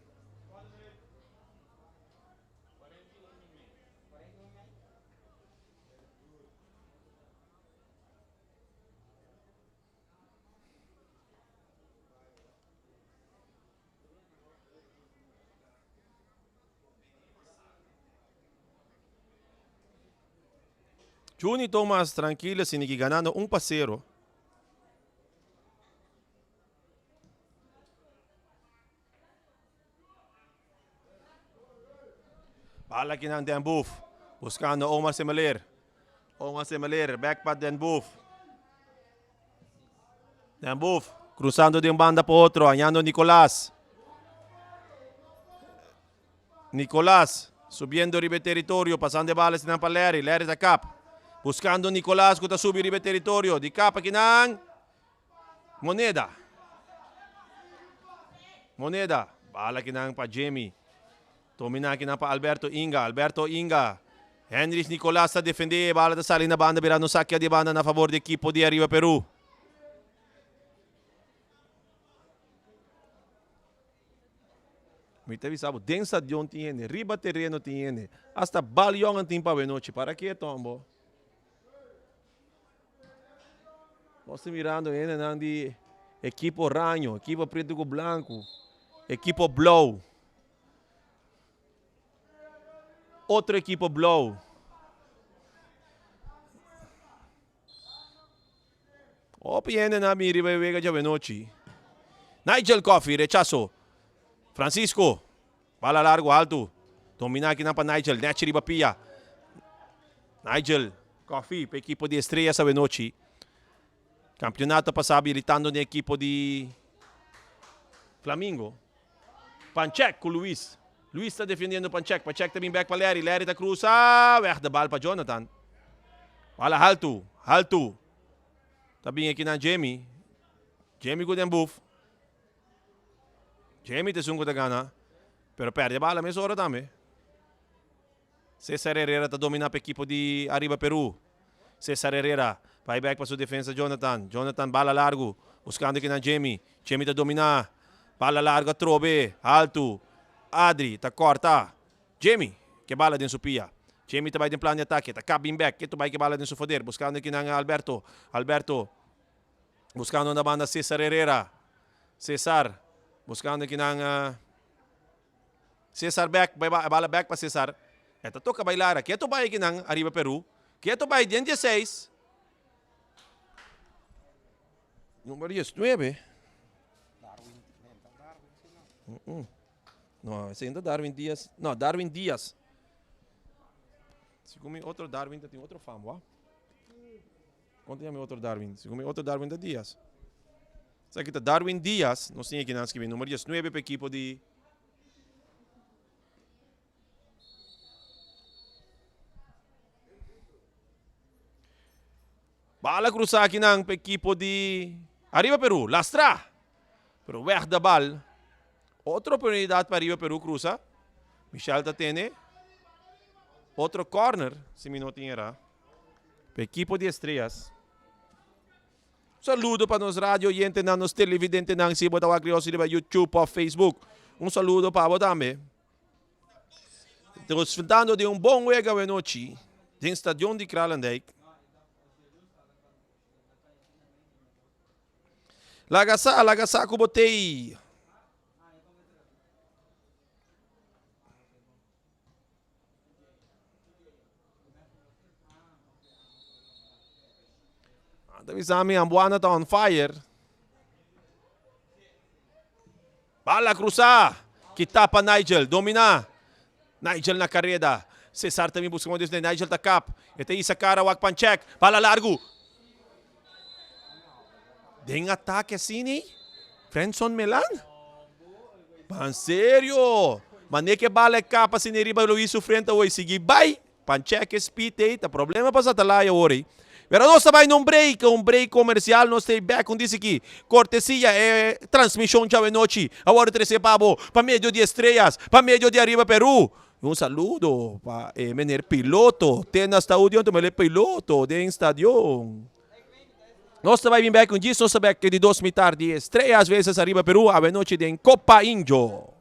Juni Thomas trankilo sinigi ganando un pa sero. Bala kinan Den Boef. Buscando Omar Semeleer. Omar Semeleer back pa Den Boef. Den Boef cruzando di un banda pa otro, hañando Nicolas. Nicolas subiendo riba e territorio, pasando e bala esnan pa Larry. Larry ta kap. Buscando Nicolas cu ta subi riba e territorio. Di kap akinan. Moneda. Moneda. Bala akinan pa Jimmy. Domina akinan pa Alberto Inga. Alberto Inga. Henrich Nicolas ta defende. E bala ta sali na banda birando sakia di banda na favor di ekipo di Arriba Peru. Mi ta bisa bo, den stadion tin hende, riba tereno tin hende, hasta bal yongan tin pa awenochi. Para ke tombo? Nos ta mirando hendenan di ekipo oraño, ekipo pretu ku blanku, ekipo blou. Otro ekipo blou. Hopi hendenan a bini riba e wega djawe nochi. Nigel Coffey, rechaso. Francisco, bala largu altu. Domina akinan pa Nigel, nechi riba pia. Nigel Coffey pa ekipo di Estrellas awe nochi. Campeonato pasa habilitando den ekipo di Flamingo. Panchek ku Luis. Luis ta defendiendo Panchek. Panchek ta bin bek pa Larry. Larry ta cruza. Weg de bal pa Jonathan. Bala haltu. Haltu. Ta bin aki nan Jamie. Jamie ku den buf. Jamie ta esun ku ta gana. Pero perde bala mesora tambe. Cesar Herrera ta domina pa ekipo di Arriba Peru. Cesar Herrera bai bek pa su defensa Jonathan. Jonathan bala largu buscando kinan Jamie. Jamie ta domina. Bala largu atrobe. Haltu. Adri ta corta. Jamie ke bala den su pia. Jamie ta bai den plan di atake. Ta kap bin bek. Ketu bai ke bala den su foder. Buscando kinan Alberto. Alberto buscando na banda Cesar Herrera. Cesar buscando kinan. Cesar bek, bai e bala bek pa Cesar. E ta toka bai lara. Ketu bai akinan ariba Peru. Ketu bai den dieseis. Numero diesnuebe. No, esei no ta Darwin Diaz. No, Darwin Diaz. Segun mi otro Darwin ta tin otro fam, wak. Kon ta yama e otro Darwin? Segun mi otro Darwin ta Diaz. Esaki ta Darwin Diaz. Nos tin akinan skibi numero diesnuebe pa ekipo di. Bala krusa akinan pa ekipo di Arriba Peru. Lastra! Pero weg da bal. Otro oportunidat pa Arriba Peru krusa. Michel ta tene. Otro corner, si mi no tin era. Pa ekipo di Estrellas. Un saludo pa nos radio oyentenan, nos televidentenan, si bo ta wak Riosi riba YouTube of Facebook. Un saludo pa bo tambe. Disfrutando di un bon wega awe nochi den stadion di Kralendijk. Laga sa, laga sa ku bo tei. Ta bisa mi Ambuana ta on fire. Bala cruza. Kita pa Nigel. Domina. Nigel na careda. Cesar también busca un Nigel ta kap. E ta isa cara wak panchek. Bala largo. Den atake asina ei? Frenson Melan? Ban serio! Mane ke bala e kap asina ei riba Luis su frente awor i sigui bai! Pan check e speed ei, ta problema pa Satalaya awor ei. Pero nos ta bai na un break, un break comercial, nos ta ei bek un disi ki cortesia e transmision djawe nochi a wòrdu trese pa bo pa medio di Estrellas, pa medio di Arriba Peru. Un saludo pa e meneer piloto, te na staudion ta mele piloto den stadion. Nos ta bai bin bek un djis, nos ta bek di dos mitar di Estrellas versus Arriba Peru awe nochi den Copa Injo.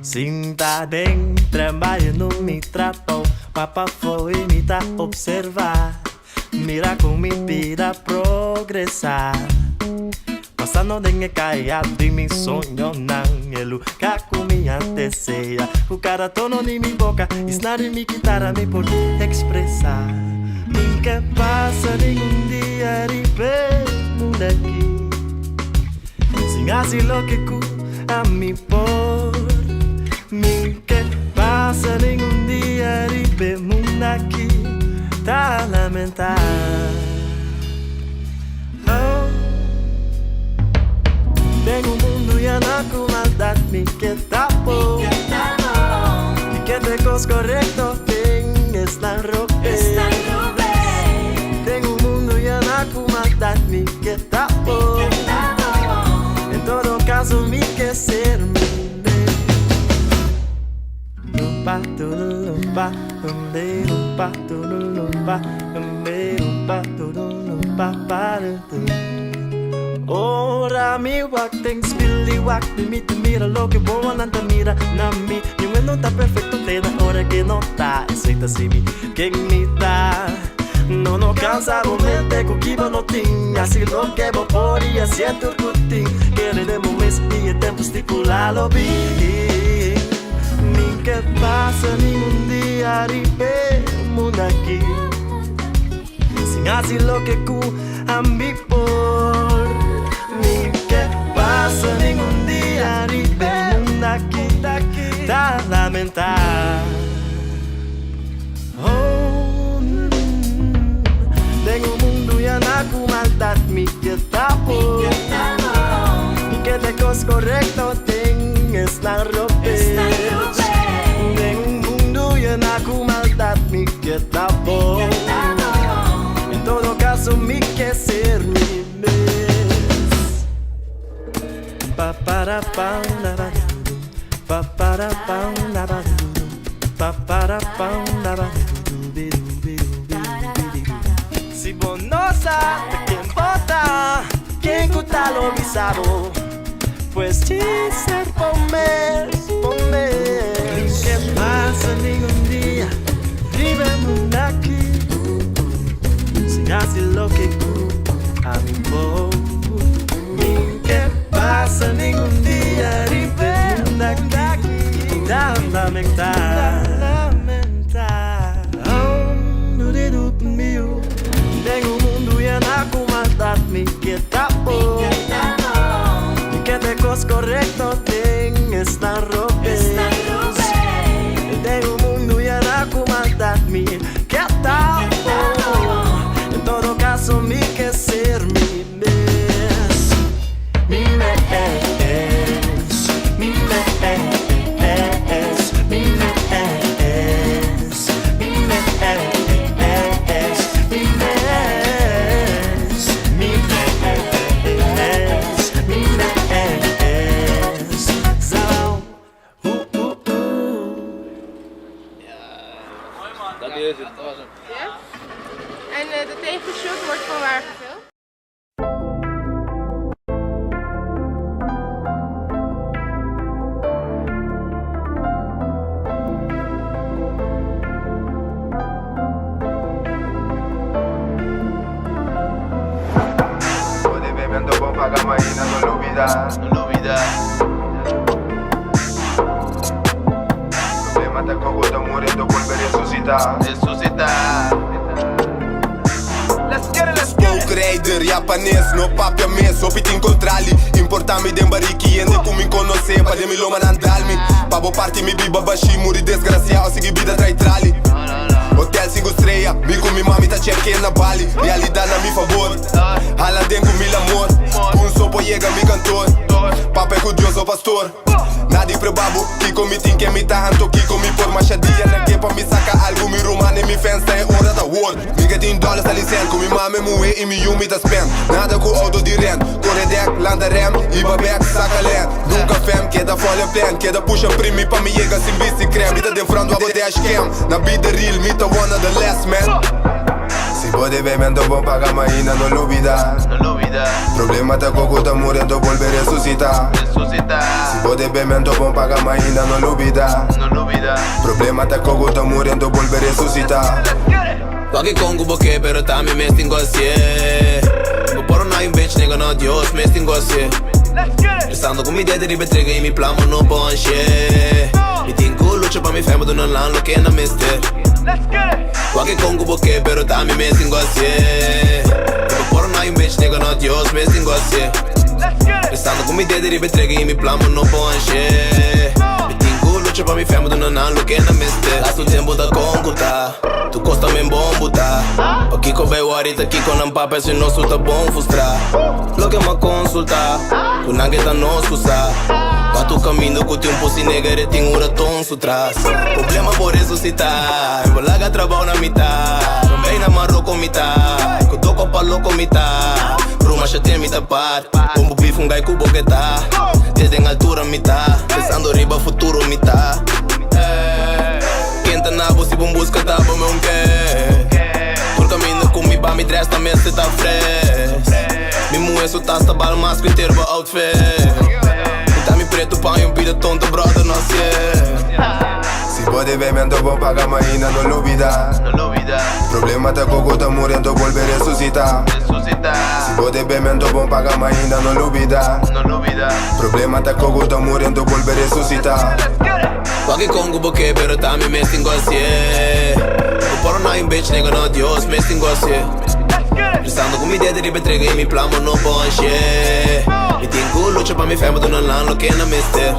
Sinta den tren bayendo mi trabou Pa pafó i mi ta observá Mira kon mi bida progresá Pasando den e kaya di mi soñonan E luga ku mi a desea Ku kada tono di mi boka i sna di mi kitara mi por ekspresá Mi ke pasa ningun dia riba e mundu aki Sin hasi loke ku ami por Mi ke pasa ningun dia riba e mundu aki Ta lamentá Oh Den un mundu yena ku maldat mi ke ta bon Mi ke te kos korekto den esnan robes Den un mundu yena ku maldat mi ke ta bon En todo kaso mi ke ser mi mes Ora mi wak den spil i wak mi mi ta mira loke wowonan ta mira na mi. Niun e no ta perfecto te na ora ke no ta. Esei ta si mi ken mi ta. No no cansa bo mente ku ki bo no tin. Hasi loke bo por i hasié tur ku tin. Kere den bo mes i e tempu stipulá lo bin. Mi ke pasa ningun dia riba e mundu aki. Sin hasi loke ku ami por. Mi ke pasa ningun dia riba e mundu aki ta lamentá. Oh, den un mundu yana ku maldat mi ke ta bon. Mi ke ta kos korekto den esnan robes. Den un mundu yana ku maldat mi ke ta bon. En todo kaso mi ke ser mi mes. Pa para pa la ba du pa para pa la ba du pa para pa la ba du bi du bi du bi du bi du. Si bo no sa ta ken bo ta, ken ku ta lo bisa bo? Pues djis ser bo mes, bo mes. Mi ke pasa ningun dia riba e mundu aki sin hasi loke ku ami por. Mi ke pasa ningun dia riba e mundu aki ta lamentá. Den un mundu yena ku maldat mi ke ta bon. Mi ke ta e kos korekto den esnan robes. Den un mundu yena ku maldat mi ke ta bon. En todo kaso mi ke ser mi mes. Mi mes, mi mes, mi mes, mi mes, mi mes, mi mes, mi mes. Zao, uh, uh, uh. Dat is het. Dat was hem. Ja? En eh, de tegenshot wordt van waar gefilmd? Bo debe mi anto bon paga maina no lubida. No lubida. Problema ta cu bo ta muri anto bolbe resucita. Resucita. Let's get it, let's get it. Spookrijder, Japanes, no papia mes, hopi tin kontrali Importa mi den bariki, hende ku mi konosé Pa den mi loma nan dal mi Pa bo parti mi biba bashí, muri desgrasiá o sigui bida trai trali Hotel sinku strea, mi ku mi mami ta check in na Bali Realidat na mi fabor, hala den ku mil amor Ku un so por yega mi kantor, papia ku Dios o pastor Nadi prueba bo, kiko mi tin ke mi ta anto kiko mi por Masha dia na ke pa mi saka algu mi ruman i mi fans ta e ora ta wor Mi ke tin dollars ta licen ku mi mame muhe i mi yu mi ta spend Nada ku auto di rent, kore dek, lanta rem, hiba bek, saka len Nunka fem, keda follow plan, keda pusha primi pa mi yega sin bisti krem Mi ta den front wa bo dash cam, na bida real mi ta one of the last man Si bo debe mi anto bon paga maina no lubida. No lubida. Problema ta cu cu ta muri anto bolbe resucita. Resucita. Si bo debe mi anto bon paga maina no lubida. No lubida. Problema ta cu cu ta muri anto bolbe resucita. Wak e kon ku bo ke pero ta mi mes tin ku hasié. Bo por no hay un bitch nigga no Dios mes tin ku hasié. Pensando ku mi dede riba e trigger i mi plan bo no por hanshé. Mi tin ku lucha pa mi fam duna nan loke nan mester. Wak e kon ku bo ke pero ta mi mes tin ku hasié. Bo por no hay un bitch nigga no Dios mes tin ku hasié. Pensando ku mi dede riba e trigger i mi plan bo no por hanshé. Mi tin ku lucha pa mi fam duna nan loke nan mester. Lastu tempu ta kon ku ta. Tu kos ta men bon buta. Pakiko bai wari ta kiko nan papia si nos ta bon frustra. Loke m'a konsulta ku nan ke ta nos ku sa. Pa tu kaminda ku tin un pussy nigga e tin un raton su tras. Problema por resusita, bo laga trabou na mitá. Bay na Maroko mi ta, ku toko pa loko mi ta. Broma shater mi ta par, bon bo beef un guy ku bo ke ta. Desde en altura mi ta, pensando riba futuro mi ta. Ken ta na bo si bon buska ta bo me un ke. Tur kaminda ku mi ba mi dress ta mester ta fresh. Mi muhé su tas ta bal mas ku henter bo outfit. Mi ta mi pretu pan y un bida tonto brother no hasié. Si bo debe mi anto bo paga ma ainda no lubida. Problema ta koko ta muri anto bolbe resusita. Si bo debe mi anto bo paga ma ainda no lubida. Problema ta koko ta muri anto bolbe resusita. Wak kon ku bo ke pero ta mi mes tin ku hasié. Bo por no hay un bitch nigga no Dios mes tin ku hasié. Pensando ku mi dede riba e trigger y mi plan bo no por hacié. Mi tin ku lucha pa mi fam duna nan loke nan mester.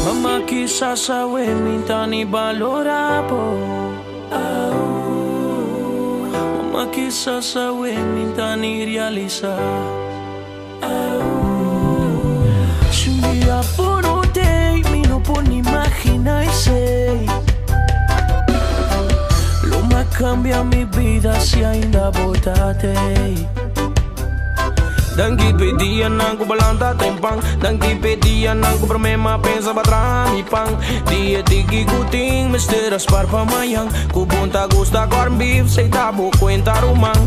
Mama kisas awe mi ta ni balora bo. Mama kisas awe mi ta ni realisa. Si un dia bo no tey, mi no por ni imagina esey. Lo m'a cambia mi bida si ainda bo ta tey. Danki p'e dianan ku balanta trempan. Danki p'e dianan ku promé m'a pensa pa traha mi pan. Di e tiki ku tin mester a spar pa mañan. Ku bon ta gusta corn beef, sey ta bo kuenta ruman.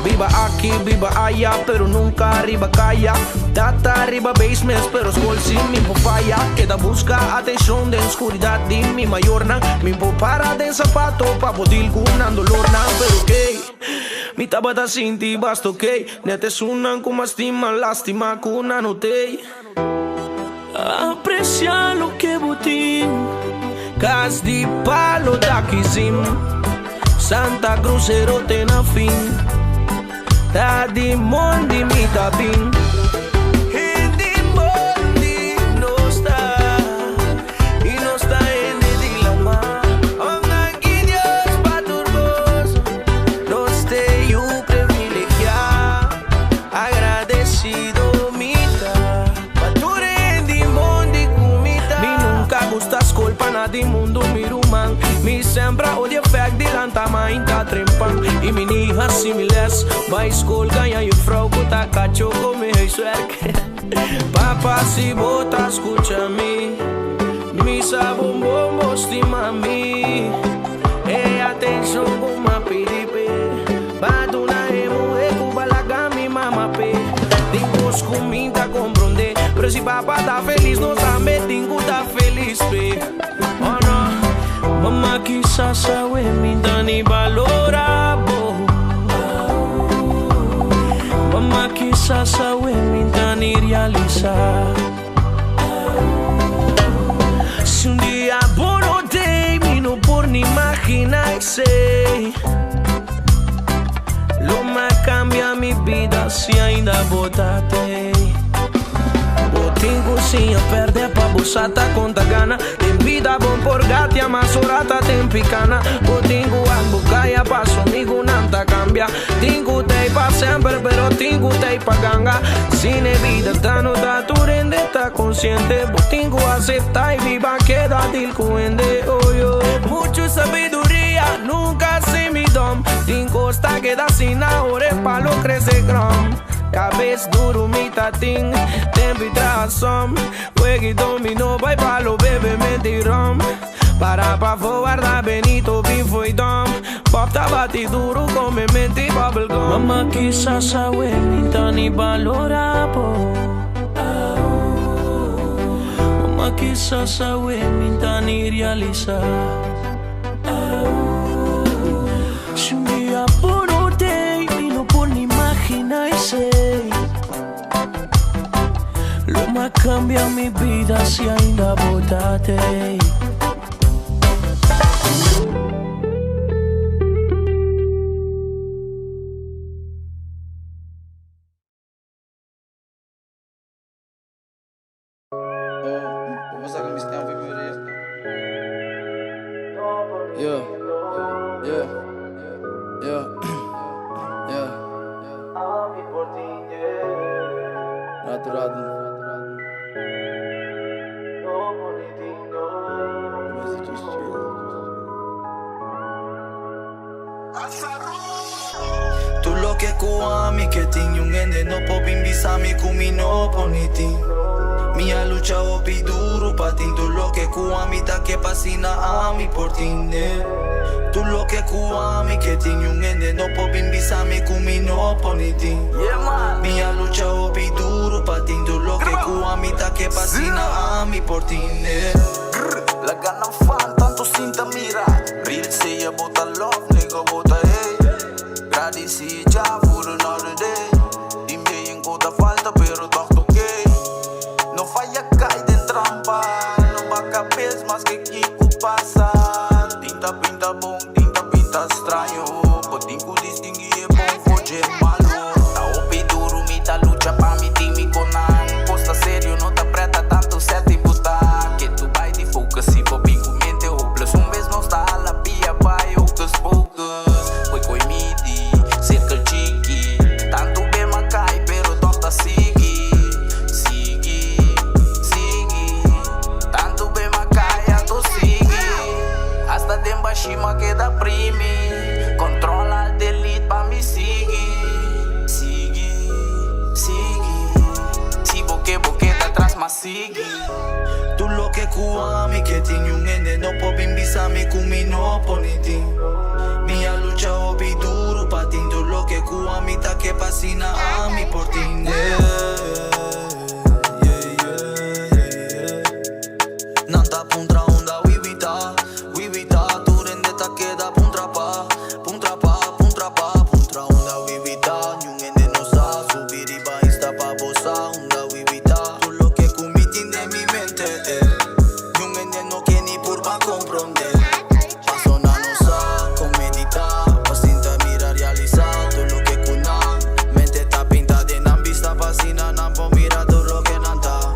Biba aki, biba aya, pero nunka riba kaya. Tata riba basement, pero skol si mi por faya. Keda buska atenshon den skuridat di mi mayornan. Mi por para den sapato pa por deal ku nan dolornan. Pero key, mi tabata sinti basta okey. Net esunnan ku mas stima, lastima ku nan no tey. Aprecia loke bo tin. Cas di palo ta kizim. Santa Cruzero te na fin. Ta di mondi mi ta bin. Hende mondi nos ta. Y nos ta hende di lama. Oh, danki Dios pa tur cos. Nos te yu privilegia. Agradecido mi ta pa tur hende mondi cu mi ta. Mi nunca gusta scol pa na di mundo mi ruman. Mi sempre a odia fact di lanta mainta trempan. Y mi ni haci mi les bay scol gaña juffrouw cu ta cacho come huiswerk. Papa si bo ta scucha mi, mi sa bon bon bo stima mi. E atencion cu m'a pidi p'e pa duna e muhe cu balaga mi mama p'e. Tin cos cu mi ta comprende, pero si papa ta feliz nos tambe tin cu ta feliz p'e. Oh no, mama kisas awe mi ta ni balora bo. Mama kisas awe mi ta ni realisa. Si un dia bo no tey, mi no por ni imagina esey. Lo m'a cambia mi bida si ainda bo ta tey. Bo tin cu siña perde pa bo sa ta con ta gana. Den bida bon por gatia mas ora ta den picana. Bo tin cu wak bo caya paso amigunan ta cambia. Tin cu tey pa semper pero tin cu tey pa ganga. Sin e bida ta no ta tur hende ta consciente. Bo tin cu acepta y biba keda deal cu hende oh yo. Mucho sabiduria nunca si mi dom. Tin cos ta keda asina ora e palo crece grom. Cabes duro mi ta tin tempo y traha som. Juega y domino bay palo bebe menti rom. Para pafo warda Benito bin fo'i dom. Pop ta bati duro come menti bubble gum. Mama kisas awe mi ta ni balora bo. Mama kisas awe mi ta ni realisa. Si un dia bo no tey mi no por ni imagina esey. Lo m'a cambia mi bida si ainda bo ta tey. Tur loke ku ami ke tin Niun hende no por bin bisa mi ku mi no por ni tin Mi a lucha hopi duru pa tin tur loke ku ami ta ke pa asina ami por tin Tur loke ku ami ke tin Niun hende no por bin bisa mi ku mi no por ni tin Mi a lucha hopi duru pa tin tur loke ku ami ta ke pa asina ami por tin Laga nan fan tantu sinta mira Real sea bo ta love nigga bo ta hate Gradisi Jah for another day Di mi ku ta falta pero toch ta okay No faya kai den trampa No baka kabes maske kiko pasa Tin ta pinta bon tin ta pinta straño Bo tin ku distingui e bon for dje malo Ta hopi duru mi ta lucha pa mi tin mi konan Kos ta serio no ta preta tantu sèt i buta Ke tu bai di focus si bo bin ku mente hopeless Un bes nos ta hala pia bai hocus pocus Koi koi midi cirkel chiki Tantu be m'a kai pero tòg ta sigui Sigui, sigui Tantu be m'a kai anto sigui Hasta den bashi m'a keda primi Control alt delete pa mi sigui Sigui, sigui Si bo ke bo keda tras m'a sigui. Tur loke ku ami ke tin Niun hende no por bin bisa mi ku mi no por ni tin Mi a lucha hopi duru pa tin tur loke ku ami ta ke pa asina ami por tin Yeah, yeah, yeah, yeah Nan ta puntra unda wiwi ta, wiwi ta Tur hende ta keda puntra pa, puntra pa, puntra pa Puntra unda wiwi ta, niun hende no sa Subi riba Insta pa bo sa unda wiwi ta Tur loke ku mi tin den mi mente, eh Niun hende no ke ni purba komprondé Paso nan no sa kon meditá Pa sinta mira realisá tur loke ku nan mente ta pinta den nan bista Pa asina nan por mira tur loke nan ta,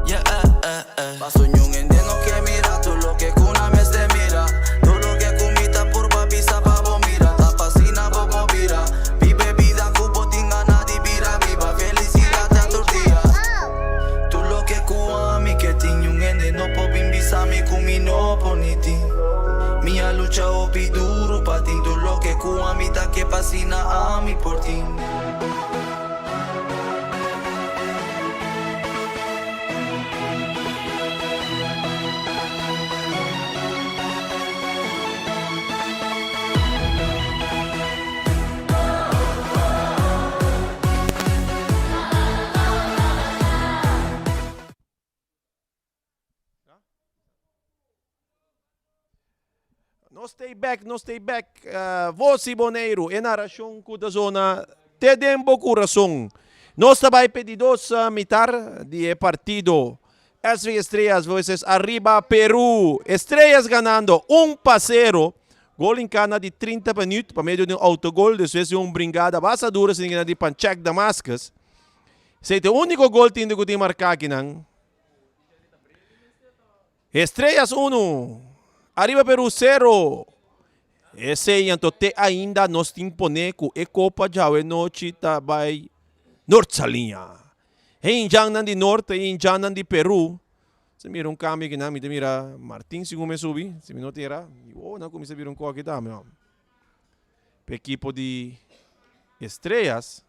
yeah, eh, eh, eh Paso niun hende no ke mira tur loke ku nan mester mira Tur loke ku mi ta purba bisa pa bo mira Ta pa asina bo por bira Biba e bida ku bo tin gana di bira Biba felisidat ta tur dia Tur loke ku ami ke tin Niun hende no por bin bisa mi ku mi no por ni tin Mi a lucha hopi duru pa tin Tur loke ku ami ta ke pa asina ami por tin. No stay back, no stay back. Vos i Boneiru, e narashon ku ta zona te den bo kurason. Nos ta bai p'e di dos mitar di e partido SV Estrellas versus Arriba Peru. Estrellas ganando un pa sero. Gol in kana di 30 minuut pa medio di un autogol despues di un bringada basta duro sin gana di Panchek Damascus. Esei ta e úniko gol tin di ku tin marká akinan. Estrellas unu, Arriba Peru sero. Esei anto te ainda nos tin pone ku e kopa djawe nochi ta bai Noord Saliña. E indjannan di Noord, e indjannan di Peru. Si mira un kambio akinan, mi ta mira Martin segun mi a subi, si mi no ta era, oh nan kuminsa bira un koki tambe. P'e ekipo di Estrellas.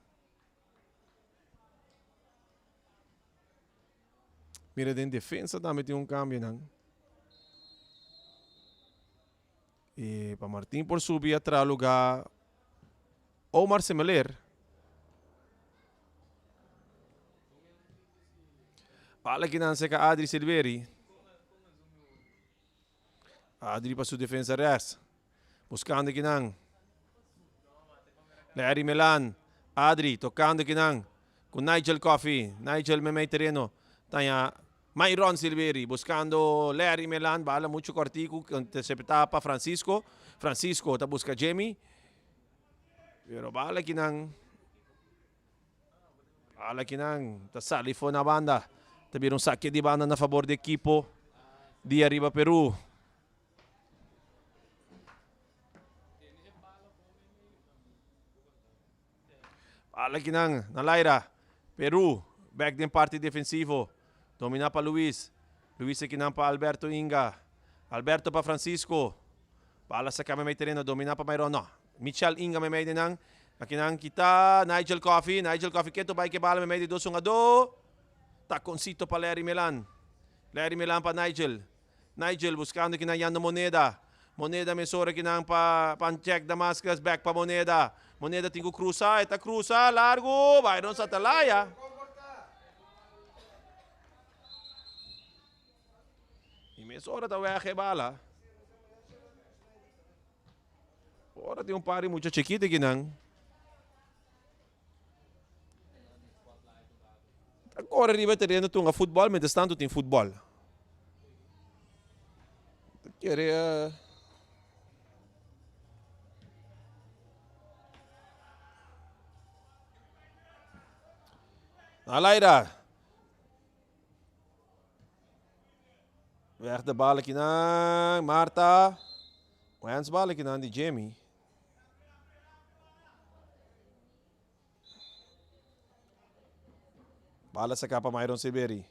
Mira den defensa tambe tin un cambio nan. E pa Martin por subi atra lugar Omar Semeler. Bala kinan seca Adri Silveri. Adri pa su defensa rechts. Buscando kinan. Larry Melan. Adri tocando kinan. Cu Nigel Coffee. Nigel memey tereno. Taña Myron Silveri buscando Larry Melan. Bala mucho cortico. Intercepta pa Francisco. Francisco ta busca Jimmy. Pero bala kinan. Bala kinan ta sali for na banda. Ta bira un saque di banda na favor di equipo di Arriba Peru. Bala kinan na laira. Peru. Bek den parti defensivo. Domina pa Luis. Luis akinan pa Alberto Inga. Alberto pa Francisco. Bala saca meimei tereno. Domina pa Myron. No. Michel Inga meimei den nan. Akinan kita Nigel Coffee. Nigel Coffee keto bai ke bala meimei di dos hungadó. Taconcito pa Larry Melan. Larry Melan pa Nigel. Nigel buscando kinan yando Moneda. Moneda mesora kinan pa Panchek Damascus back pa Moneda. Moneda tin cu cruza, e ta cruza largo, Byron Satalaya. Y mesora ta weg e bala. Ora tin un par di mucha chikito kinan. Ta kore riba e tereno tunga futbòl mientras tanto tin futbòl. Ta kere Alaira. Weg de bal akinan. Marta. Wens bal akinan di Jimmy. Bala saká pa Myron Silveri.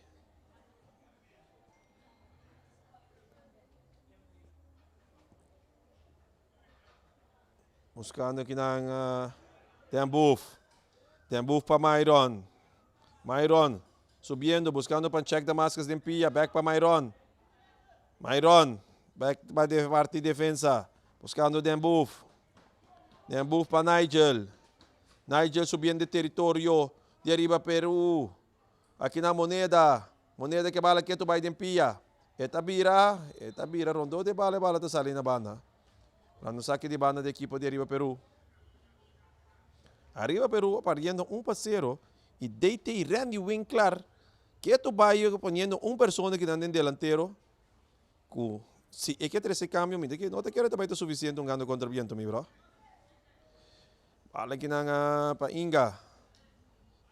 Buscando kinan uh, Den Boef. Den Boef pa Myron. Myron subiendo, buscando pan check Damascus den pia. Back pa Myron. Myron, back pa de parti defensa. Buscando Den Boef. Den Boef pa Nigel. Nigel subiendo territorio di ariba Peru. Aki na Moneda. Moneda ke bala ketu bai den pia. E ta bira, e ta bira rondó de bala, e bala ta sali na banda. Rando saki di banda di ekipo di Ariba Peru. Ariba Peru pariendo un pa sero y DT Randy Winklar ketu bai poniendo un persona kinan den delantero ku si e ke trese kambio mi ta ke no ta kere ta bai ta sufisiente un gando kontra biento mi bro. Bala kinan pa Inga.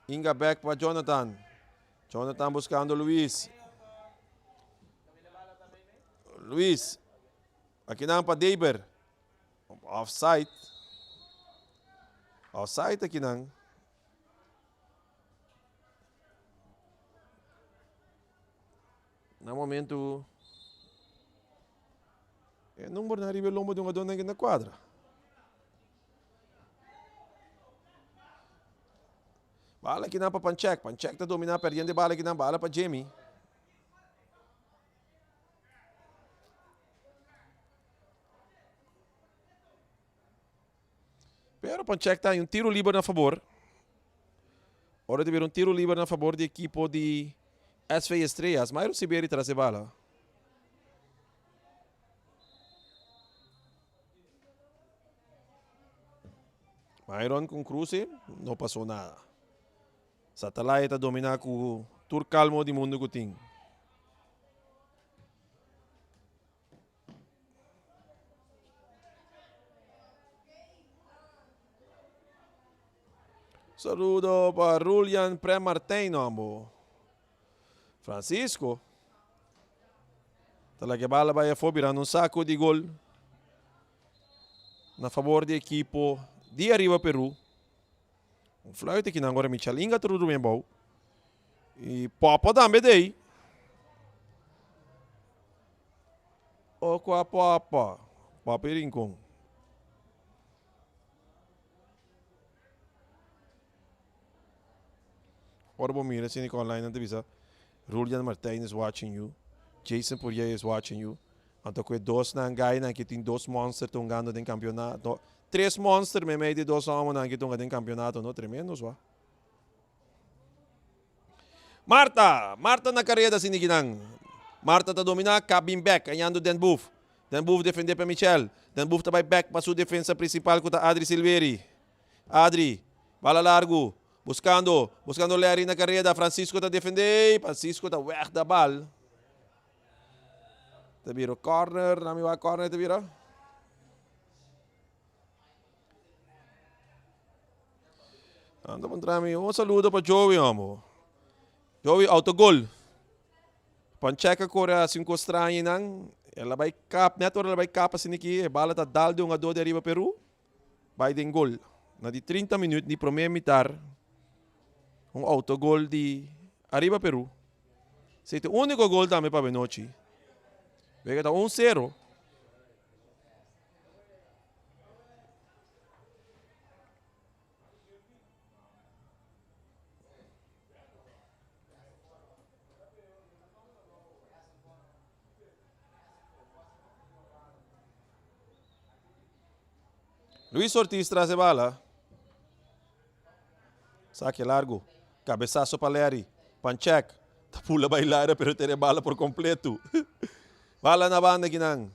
Inga back pa Jonathan. Jonathan buscando Luis. Luis. Akinan pa Deber. Offside. Offside akinan. Na momento e number na riba e lombo di un jugador na cuadra. Bala kinan pa Panchek. Panchek ta domina perdiendo e bala kinan. Bala pa Jimmy. Pero Panchek ta un tiro liber na favor. Ora di ver un tiro liber na favor di equipo di SV Estrellas. Myron Siberi tras e bala. Myron con cruce, no pasó nada. Satalaya ta domina cu tur calmo di mundo cu tin. Saludo pa Rulian Premartijn ambo. Francisco. Ta laga e bala bai afó birando un saco di gol na favor di equipo di Arriba Peru. Un fluit aki nan ora Michalinga ta ruru bien bou. Y Popo tambe dei. O kua Popo? Popo y Rincon. Ora bo mira asina ku online nan ta bisa Rulian Martijn is watching you, Jason Poirier is watching you. Anto ku e dosnan gainan aki tin dos monster ta hungando den kampionato. Tres monster meimei di e dos hòmbernan aki ta hunga den kampionato no, tremendo swa. Marta! Marta na kareda asina kinan. Marta ta dominá, kap bin bèk, hañando Den Boef. Den Boef defendé pa Michel. Den Boef ta bai bèk pa su defensa prinsipal ku ta Adri Silveri. Adri, bala largu, buskando, buskando Larry na kareda, Francisco ta defendé, Francisco ta wèg da bal. Ta bira corner, na mi wak corner ta bira. Anda puntra mi, un saludo pa Joey, homo. Joey, autogol. Panchek a kore hasi un kos straño einan, el a bai kap, net ora el a bai kap asina aki, e bala ta dal di un hungador di ariba Peru. Bai den gol. Na di 30 minuut di prome mitar un autogol di. Ariba Peru. Esei ta e úniko gol tambe pa Benochi. Wega ta 1-0. Luis Ortiz tras e bala. Saque largo. Cabezazo pa Larry. Panchek. Ta pula bai laira pero tene bala por completo. Bala na banda kinan.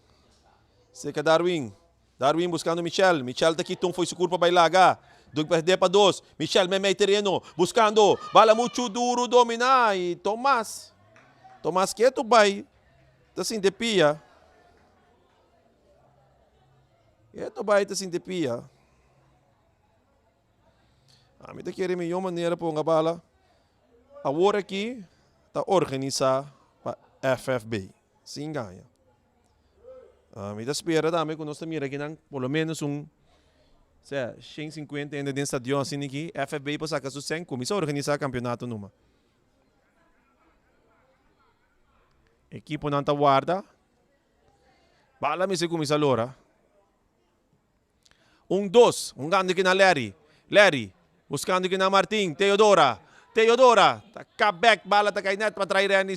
Seca Darwin. Darwin buscando Michel. Michel ta kita un foi su curpa bai laga. Duk perde pa dos. Michel meimei tereno. Buscando. Bala mucho duro domina. Y Tomas. Tomas ketu bai. Ta sinti pia. Ketu bai ta sinti pia. Ami ta kere mihó manera ponga bala. Awor aki ta organisa pa FFB. Sin gaña. Mi ta spera tambe ku nos ta mira akinan por lo menos un sea 150 hende den stadion asina aki. FFB por saka su sèn kuminsá organisá kampionato numa. Ekiponan ta warda. Bala mester kuminsá lora. Un dos, hungando aki na Larry. Larry, buscando aki na Martin. Teodora, Teodora, ta kap bek, bala ta kai net pa trai Renny,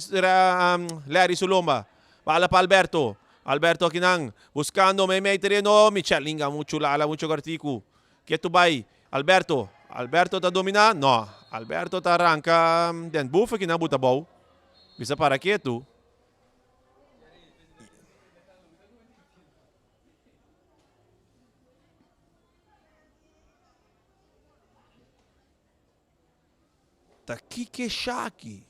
Larry su lomba. Bala pa Alberto. Alberto aki nan, buscando meimei tereno. Michel Inga, muchu lala, muchu kortiku. Ketu bai, Alberto. Alberto ta domina? No. Alberto ta ranka den buf aki nan buta bou. Bisa para ketu. Ta kiko esaki?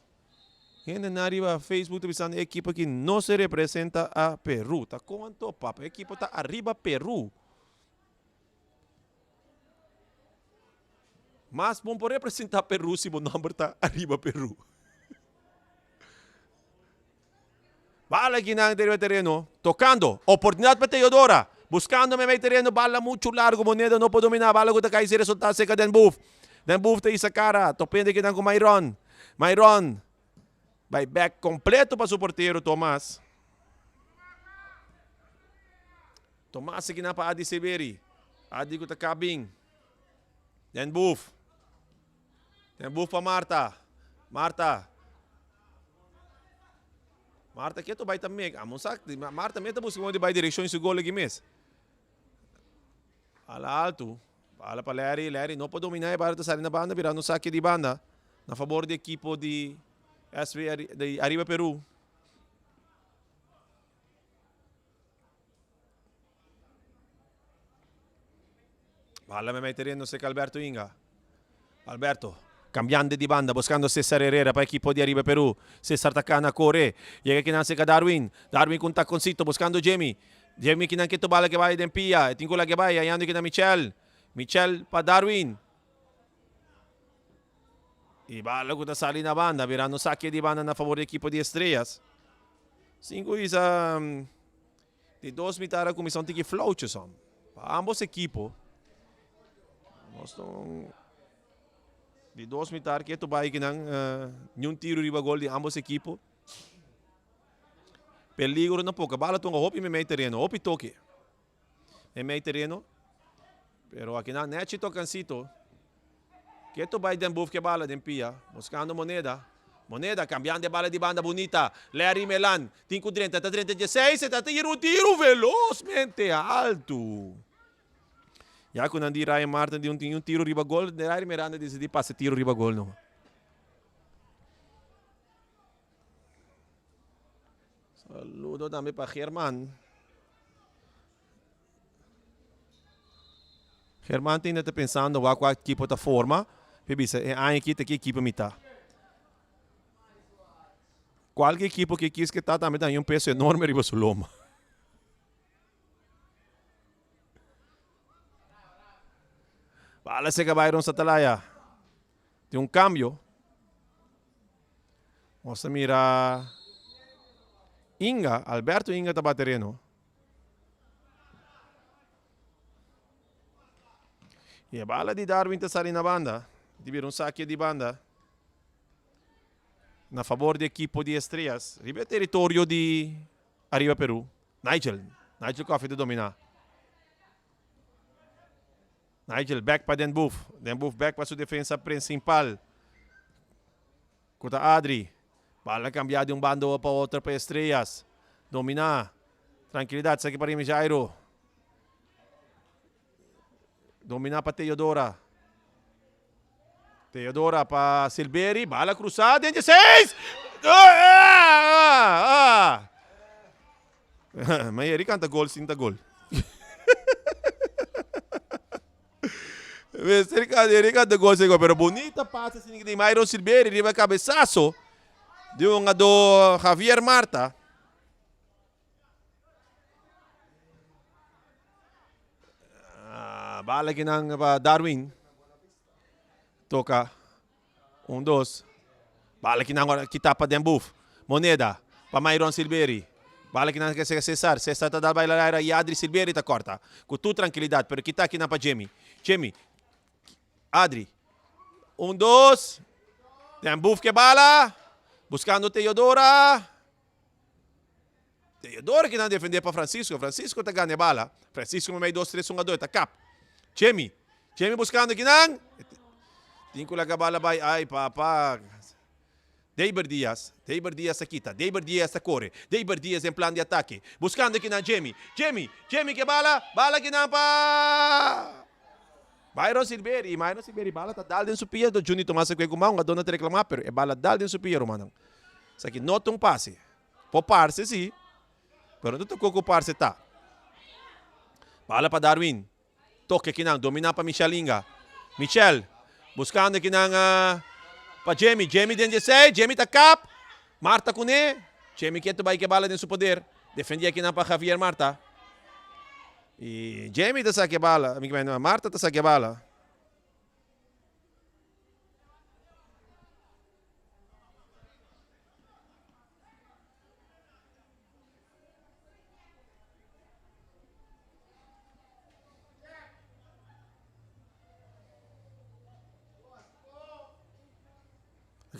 Hendenan riba Facebook ta bisando e ekipo aki no se representa a Peru. Ta kon anto papa? E ekipo ta ariba Peru. Mas bon por representa Peru si bo nomber ta ariba Peru. Bala kinan ta riba tereno, tocando, oportunidad pa Teodora, buscando meimei tereno, bala mucho largo, Moneda no por domina, bala cu ta cay si resulta seca Den Boef. Den Boef ta hisa cara, topende kinan cu Myron. Myron bay back completo pa su portero Thomas. Thomas kinan pa Adi Severi. Adi cu ta cabin. Den Boef. Den Boef pa Marta. Marta. Marta ketu bai ta mek. Amo sa, Marta mes ta buska modo di bai direkshon di su gol aki mes. Ala altu. Bala pa Larry. Larry no por dominá e bala ta sali na banda bira no saki di banda na fabor di ekipo di SV di Ariba Peru. Bala me mete terreno seca Alberto Inga. Alberto, cambiando di banda, buscando Cesar Herrera pa equipo di Ariba Peru. Cesar ta cana, corre. Llega kinan seca Darwin. Darwin con taconcito, buscando Jamie. Jamie kinan keto bala que bay den pia. E tin la que bay, hallando kinan Michel. Michel pa Darwin. Y bala cu ta sali na banda, birando saque di banda na favor di equipo di Estrellas. Cinco isa Di dos mitar a kuminsá un tiki flaucho son. Pa ambos ekipo. Nos ta un di dos mitar ketu bai kinan niun tiro riba gol di ambos ekipo. Peligro na poco. Bala tunga hopi meimei tereno, hopi toke. Meimei tereno. Pero akinan nechi tokansito. Ketu bai den buf ke bala den pia, buskando Moneda. Moneda kambiando e bala di banda bunita. Larry Melan tin ku drenta, ta drenta dieseis, e ta tira un tiru velosmente altu. Ya ku nan di Ryan Martin di un tin un tiru riba gol, Larry Miranda disidi pasa e tiru riba gol no. Saludo tambe pa German. German tin ta pensando wak kua ekipo ta forma pi bisa e aña aki ta ki ekipo mi ta. Kualke ekipo ke kis ke ta tambe ta haña un peso enorme riba su loma. Bala seka Byron Satalaya. Tin un kambio. Nos ta mira Inga, Alberto Inga ta batereno. E bala di Darwin ta sali na banda. Di bira un saque di banda. Na fabor di ekipo di Estrellas riba e teritorio di Ariba Peru. Nigel, Nigel Coffie ta domina. Nigel bek pa Den Boef. Den Boef bek pa su defensa principal cu ta Adri. Bal a cambia di un bando pa otro pa Estrellas. Domina. Tranquilidad esaki pa Remy Jairo. Domina pa Teodora. Teodora pa Silveri. Bala cruza den de seis. Ah, ah, ah. Maar Erik canta gol sin ta gol. Mester Erik canta gol sin gol. Pero bonita pase sin di Myron Silveri riba cabezazo di un jugador Javier Marta. Ah, bala kinan pa Darwin. Toca. Un, dos. Bala kinan ora kita pa Den Boef. Moneda pa Myron Silveri. Bala kinan ke Cesar. Cesar ta dal baila aire y Adri Silveri ta corta. Cu tur tranquilidad, pero kita kinan pa Jimmy. Jimmy. Adri. Un, dos. Den Boef ke bala. Buscando Teodora. Teodoro ki nan defende pa Francisco. Francisco ta gana e bala. Francisco mei dos tres hungador ta kap. Jimmy. Jimmy buscando kinan. Tin ku laga bala bai. Ay papa. Deiber Diaz. Deiber Diaz ta kita. Deiber Diaz ta kore. Deiber Diaz den plan di atake. Buscando kinan Jimmy. Jimmy. Jimmy ke bala. Bala kinan pa Byron Silveri. Byron Silveri bala ta dal den su pia. Do Juni Tomas a kue ku man. Hungador nan ta reclama pero e bala dal den su pia rumannan. Esaki no ta un pase. Por parse si, pero no ta tur ku parse ta. Bala pa Darwin. Toke kinan, domina pa Michel Inga. Michel, buskando kinan pa Jemmy. Jemmy den diesei, Jemmy ta kap. Marta kuné. Jemmy ketu bai ke bala den su poder. Defendí akinan pa Javier Marta. I Jemmy ta saka e bala. Marta ta saka e bala.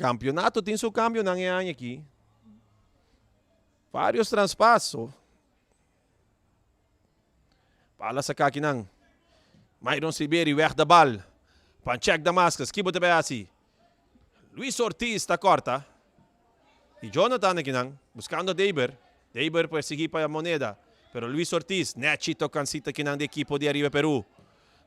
Campeonato tin su cambionan e aña aki. Varios traspaso. Bala saka akinan. Myron Silveri weg da bal. Panchek Damascus, ki bo ta bay hasi? Luis Ortiz ta corta. Y Jonathan akinan, buscando Deiber. Deiber persegui pa Moneda. Pero Luis Ortiz, nechi tocancito akinan di equipo di Ariba Peru.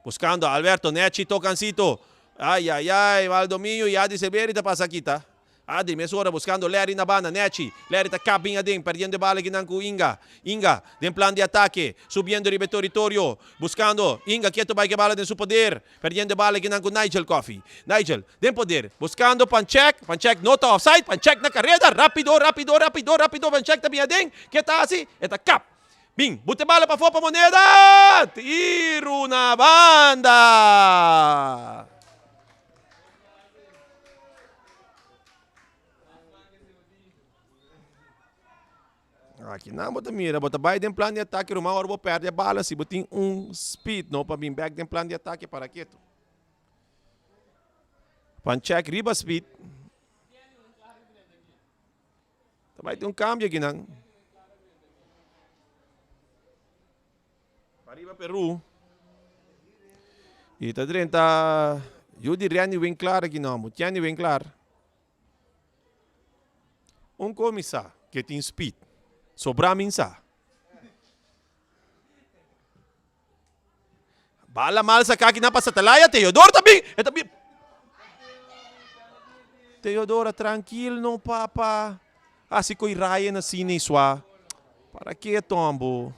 Buscando Alberto, nechi tocancito. Ay, ay, ay, Valdomillo y Adi Silveri ta pasa kita. Adri mesora buscando Larry na banda, Nechi, Larry ta kap bin aden, perdiendo e bala kinan cu Inga, Inga den plan di atake, subiendo riba e toritorio, buscando Inga keto bay cu e bala den su poder, perdiendo e bala kinan cu Nigel Coffie, Nigel den poder, buscando Panchek, Panchek no ta offside, Panchek na careda, rapido, rapido, rapido, rapido, Panchek ta bin aden, ke ta haci? E ta kap, bin, buta e bala pafo pa Moneda, tiro na banda! Aki nan bo ta mira, bo ta bai den plan di atake ruman, ora bo perde e bala si bo tin un speed no pa bin bek den plan di atake para ketu. Pan check riba speed. Ta bai tin un cambio aki nan. Pariba Peru. Y ta drenta yu di Renny Winklaar aki no, Mutiani Winklaar. Un komi sa ke tin speed, sobra min sa. Bala mal saká aki nan pa Satalaya, Teodoro ta bin, e ta bin. Teodoro trankil no papa. Hasi koe Ryan asina i swa. Para ke tombo?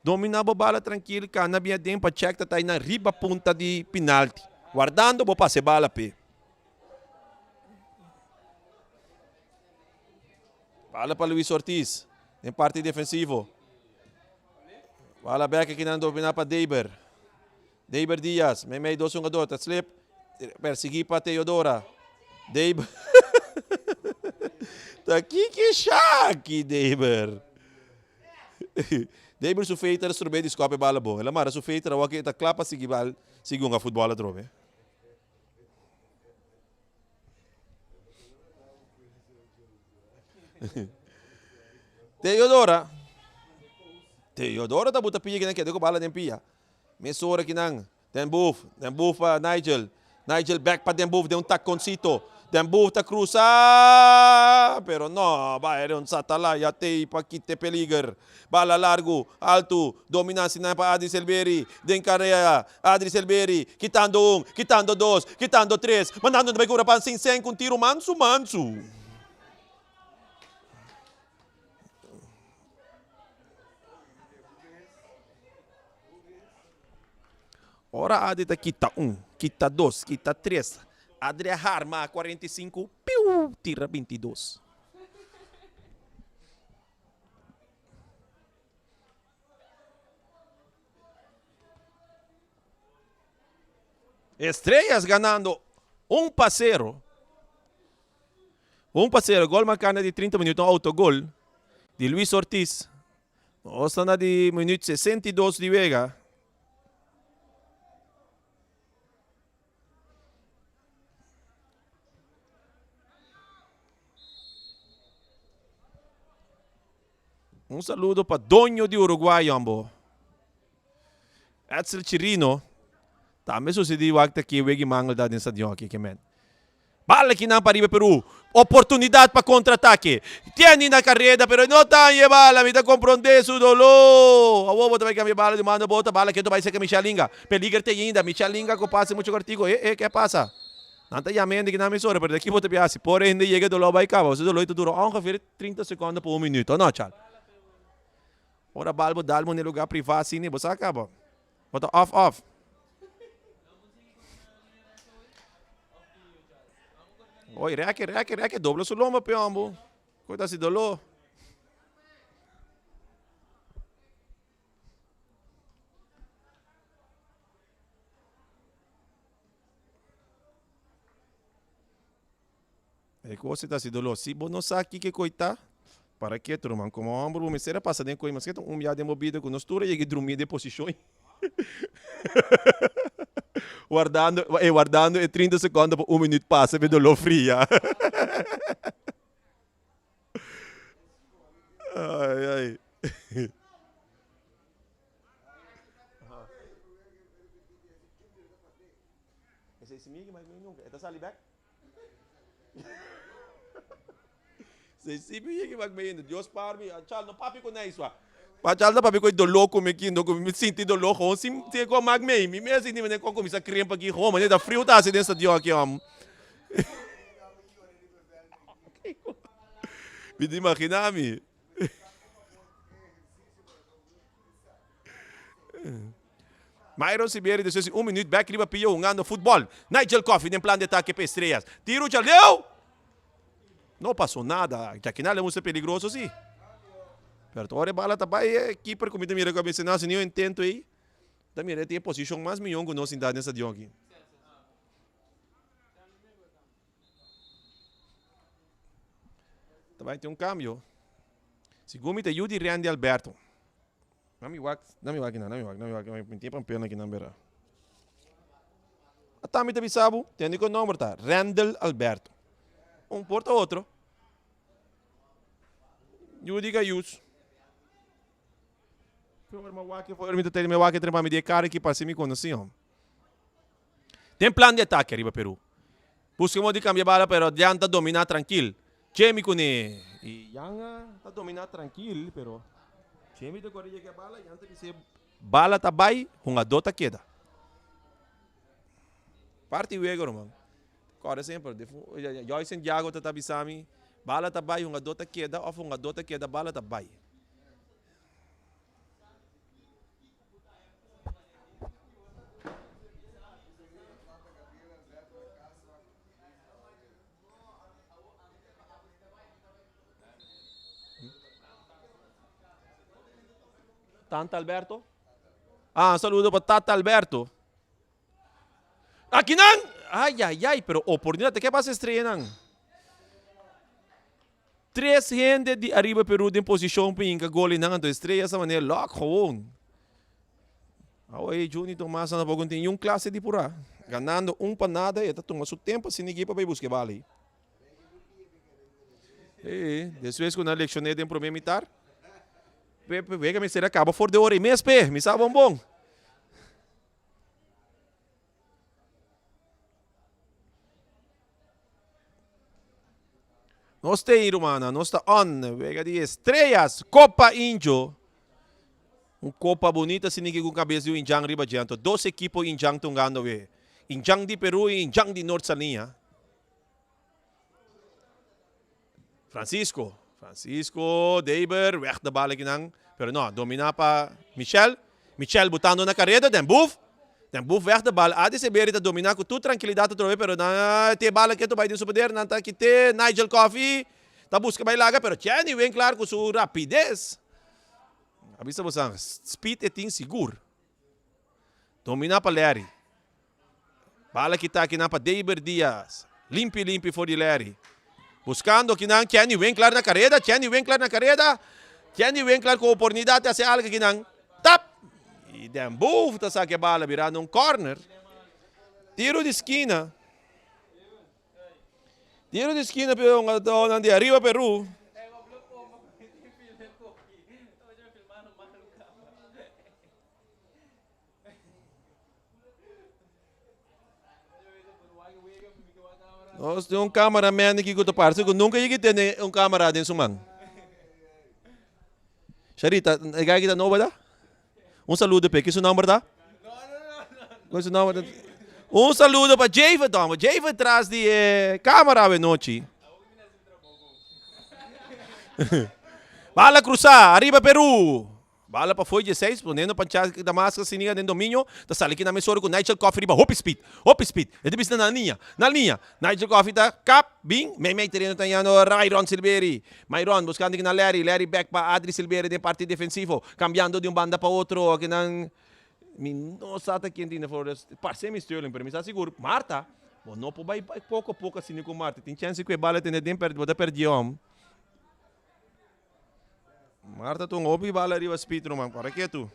Domina bo bala trankil, kana bien aden pa check ta tai na riba punta di pinalti. Wardando bo pasa e bala p'e. Bala pa Luis Ortiz den parti defensivo. Bala bek akinan domina pa Deiber. Deiber Diaz, meimei dos hungador ta slip, persegui pa Teodora. Deiber Ta kiki shaki Deiber. Deiber su feita ta strob'é di skòp e bala bon. El a mara su feita awor ke e ta kla pa sigui bal sigui hunga futbòl atrobe. Teodora. Teodora ta buta pia kinan keda ku bala den pia. Mesora kinan. Den Boef, Den Boef pa Nigel. Nigel bek pa Den Boef den un takoncito. Den Boef ta krusa, pero no, Byron Satalaya tei pa kita e peliger. Bala largu, altu, domina sinan pa Adri Selberi. Den karea, Adri Selberi, kitando un, kitando dos, kitando tres, mandando bai kura pa sin sen ku un tiru mansu mansu. Ora Adri ta kita un, kita dos, kita tres, Adri a harma 45, piu, tira 22. Estrellas ganando un pa cero. Un pa cero, gol marca na di 30 minuut, un autogol di Luis Ortiz. Nos ta na di minuut 62 di wega. Un saludo pa doño di Uruguay, hombo. Edsel Chirino. Tambe sucedi wak ta ki wegi mangel da den stadion aki ke men. Bala kinan pa riba Peru. Oportunidad pa contraataque. Tiene na carreda pero no ta haña e bala. Mi ta compronde su dolor. Awor bo ta bay cambia bala di manda bota bala keto bay seca Michel Inga. Peliger te ainda. Michel Inga cu pase mucho cortico. Eh eh ke pasa? Nan ta yama hende kinan mesora pero de aki bo ta bia haci. Por hende yega e dolor bay caba. Su dolor ta dura ongeveer 30 secondo pa un minuto. No chal. Ora bal bo dal bo na e lugar priva asina bo sa caba. Bo ta off off. Oi, reke, reke, reke, dobla su lomba pe hombo. Koe ta hasi doló. E kos ta hasi doló. Si bo no sa kiko e koi ta, para ke tur man. Komo hòmber bo mester a pasa den koi maske ta un bia den bo bida ku nos tur a yega i drumí den posishon wardando e wardando e trinta sekondo pa un minüt pasa pa e doló fria. Ai ai. Esei si mi nunka. E ta sali bèk? Sensibel yegi wak me Dios par mi. Chal no papi con ijs wa. Pa chal no papi con dolor cu mi kindo cu mi sinti dolor gewoon sin sin con mak me. Mi me sinti me con cuminsa krempa aki gewoon mane ta frio ta haci den stadion aki hom. Mi ta imagina mi. Myron Siberio despues di un minuut bek riba pia hungando futbol. Nigel Coffey den plan di atake pa Estrellas. Tiro djaleu! No pasó nada. Djakinan le mustra peligroso si. Pero ta ora e bala ta bai e keeper ku mi ta mira ku a mester no hasi niun intento ei. Ta mira e tin e posishon mas miyon ku nos sinta den stadion aki. Ta bai tin un kambio. Segun mi ta yu di Randy Alberto. Na mi wak, na mi wak kinan, na mi wak, na mi wak, mi tin pampel na kinan bera. Ata mi ta bisa bo, tende ku e nomber ta Randel Alberto. Un por ta otro. Yu di Gayus. Ora mi wak, ora mi ta tende mi wak e trempa mi di e kara ki parse mi konosi hom. Den plan di atake riba Peru. Buska modo di kambia bala pero Jan ta domina trankil. Jamie kune y Jan ta domina trankil pero Jamie ta kore yega e bala Jan ta bis'é bala ta bai hungadó ta keda. Parti wega ruman. Kore semper Joy Santiago ta ta bisa mi bala ta bai hungadó ta keda of hungadó ta keda bala ta bai. Tanta Alberto? Ah, un saludo pa Tata Alberto. Akinan! Ay, ay, ay, pero oportunidad, ¿qué pasa estrellanan? Tres hende di Ariba Peru den posishon pa hinka gol einan anto Estrella sa manera lòk gewoon. Awo e Juni Tomas nan tampoko no tin niun klase di purá. Ganando un pa nada e ta tuma su tempu asina ekipo pa bai buska e bala ei. E, despues ku nan lekshoné den promé mitar, pe wega mester a kaba for de ora i mes pe, mi sa bon bon. Nos ta ei rumannan, nos ta on, wega di estrellas, Copa Injo. Un copa bunita asina ki ku kabes di un indjan riba dje, anto dos ekipo indjan ta hungando awe, indjan di Peru i indjan di Noord Saliña. Francisco, Francisco, Deiber, weg de bal akinan, pero no, domina pa Michel, Michel butando na kareda, den Boef, den Boef weg de bal, Adi Seberi ta domina ku tur trankilidat atrobe, pero nan te bal aki a bai den su poder, nan ta kite Nigel Coffey, ta buska bai laga, pero Jenny Winklaar ku su rapides, a bisa bosan, speed e tin sigur, domina pa Larry. Bala kita akinan pa Deiber Diaz. Limpi limpi for di Larry. Buscando akinan Kenny Winkler na careda. Kenny Winkler na careda. Kenny Winkler cu oportunidad di haci algo akinan. Tap! Y Den Boef ta saca e bala birando un corner. Tiro di skina. Tiro di skina pe hungadornan di Arriba Peru. Nos tin un cameraman aki ku ta parse ku nunka yegi tene un camera den su man. Sharita, e guy aki ta nobo da? Un saludo p'e, ki su nomber ta? Kon su nomber ta? Un saludo pa Javid, homber. Javid tras di e camera awe nochi. Bala cruzá, ariba Peru. Bala pa fo'i dieseis, poniendo pancha Damascus siniga den dominio, ta sali kina mesora ku Nigel Coffey riba hopi speed, hopi speed. E ta bisa na liña, na liña. Nigel Coffey ta kap, bin, mei mei tereno ta yano Rairon Silveri. Mairon buskando kina Larry, Larry bek pa Adri Silveri den parti defensivo, kambiando di un banda pa otro, kinan mi no sa ta ken tin for, parse mi Sterling, pero mi sa sigur, Marta, bo no por bai poko poko asina ku Marta, tin chènse ku e bala tene den, bo ta pèrdí hòm. Marta ta un hopi bala riba speed ruman, para ketu.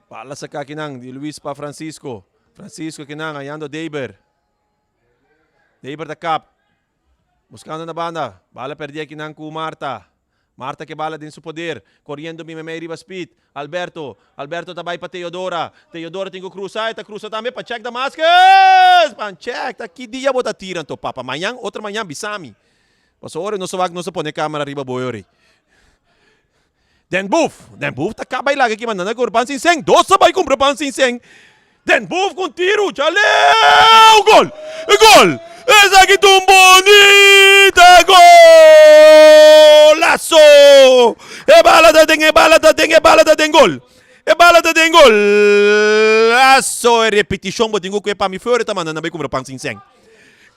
Bala saka kinan di Luis pa Francisco. Francisco kinan hallando Deiber. Deiber ta kap. Buscando na banda. Bala perdi akinan ku Marta. Marta ke bala den su poder. Koriendo mi memei riba speed. Alberto. Alberto ta bai pa Teodora. Teodora tin ku krusa. E ta krusa tambe pa Check Damascus! Pan Check, ta ki dia bo ta tira anto papa? Mañan? Otro mañan? Bisa mi. Pasobra ora nos a wak nos a pone kamera riba bo yori. Den Boef. Den Boef ta kaba e laga ki manda na kumpra pan sin sen. Dos a bai kumpra pan sin sen. Den Boef ku un tiru chaleu! Gol! Gol! Esaki ta un bonita golazo! E bala ta den, e bala ta den, e bala ta den gol! E bala ta den golazo! E repetishon bo tin ku kue pa mi Fiore ta manda nan bai kumpra pan sin sen.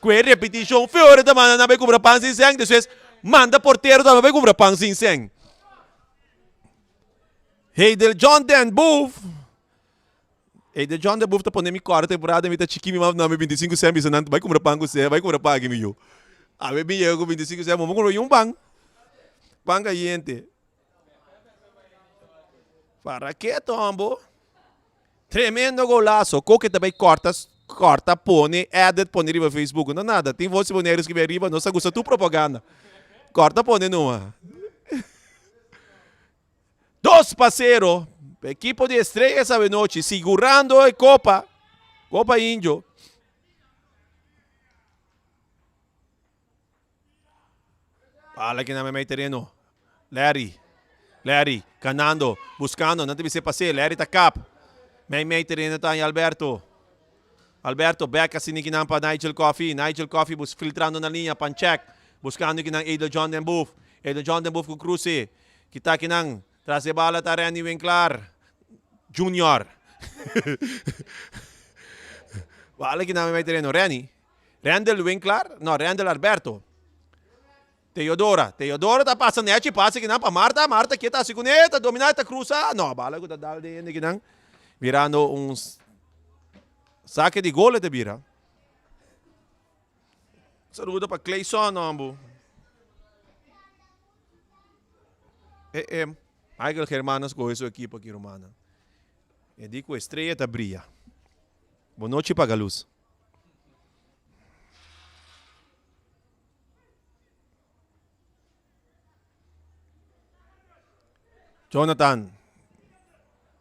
Ku e repetishon Fiore ta manda nan bai kumpra pan sin sen, despues manda portero tambe bai kumpra pan sin sen. Heidel John Den Boef. Ey de John de Boef ta pone mi kòrda temporada mi ta chiki mi mama duna mi 25 cent bisa nan bai kumpra pan ku se bai kumpra pan aki mi yu. Awe mi yega ku 25 cent bo kumpra un pan. Pan kayente. Para ke tombo? Tremendo golazo. Koke ta bai kòrta kòrta pone edit pone riba Facebook. No nada. Tin voz Boneiru skibi ariba nos a gusta tur propaganda. Kòrta pone numa. 2-0, ekipo di Estrellas awenochi sigurando e kopa, Kopa Indio. Bala ki na meimei tereno. Larry, Larry, ganando, buscando, nan ta bisa e pase, Larry ta kap. Meimei tereno ta Alberto. Alberto bek asina kinan pa Nigel Coffey. Nigel Coffey bus filtrando na liña, Panchek buscando kinan Edel John den Boef. Edel John den Boef cu cruce. Kita kinan tras e bala ta Randy Winklaar Junior. Bala kinan mei tereno. Randy. Randel Winklaar? No, Randel Alberto. Teodora. Teodora ta pasa nechi pase kinan pa Marta. Marta ke ta hasi kuné? Ta dominá, ta krusa. No, bala ku ta dal den hende kinan. Mirando un sake di gol e ta bira. Saludo pa Clayson hombo. E e Michael Germano skohe su ekipo aki rumannan. E di ku estrella ta bria. Bo nochi paga lus. Jonathan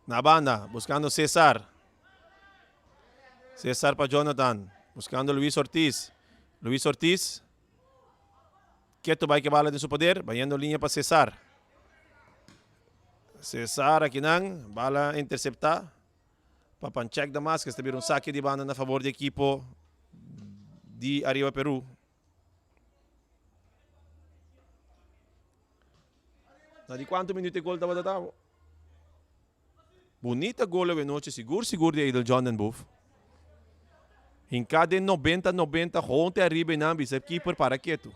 na banda buscando Cesar. Cesar pa Jonathan buscando Luis Ortiz. Luis Ortiz keto bai ke bala den su poder bayendo linea pa Cesar. Cesar akinan bala intercepta pa Panchek Damascus ta bira un sake di banda na favor di ekipo di Arriba Peru. Na di cuanto minuut e gol tabata ta? Bunita gol awe nochi, sigur sigur di Edel John den Boef. Hinca den 90 90 honte ariba y nan bisa keeper para ketu.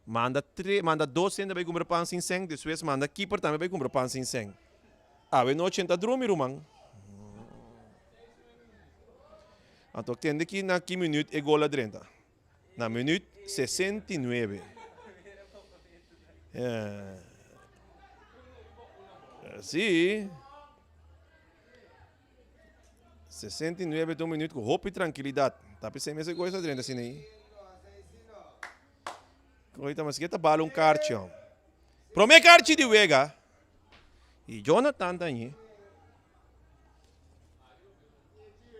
Manda tre, manda dos hende bay cumpra pan sin cen, despues manda keeper tambe bay cumpra pan sin cen. Awe nochi en ta drumi ruman. Anto tende ki na ki minuut e gol a drenta. Na minuut 69. Sí. 69 ta un minuut ku hopi trankilidat. Ta p'esei mes e goes a drenta asina ei. Koita maske ta bala un karchi hom. Prome karchi di wega. I Jonathan ta añi.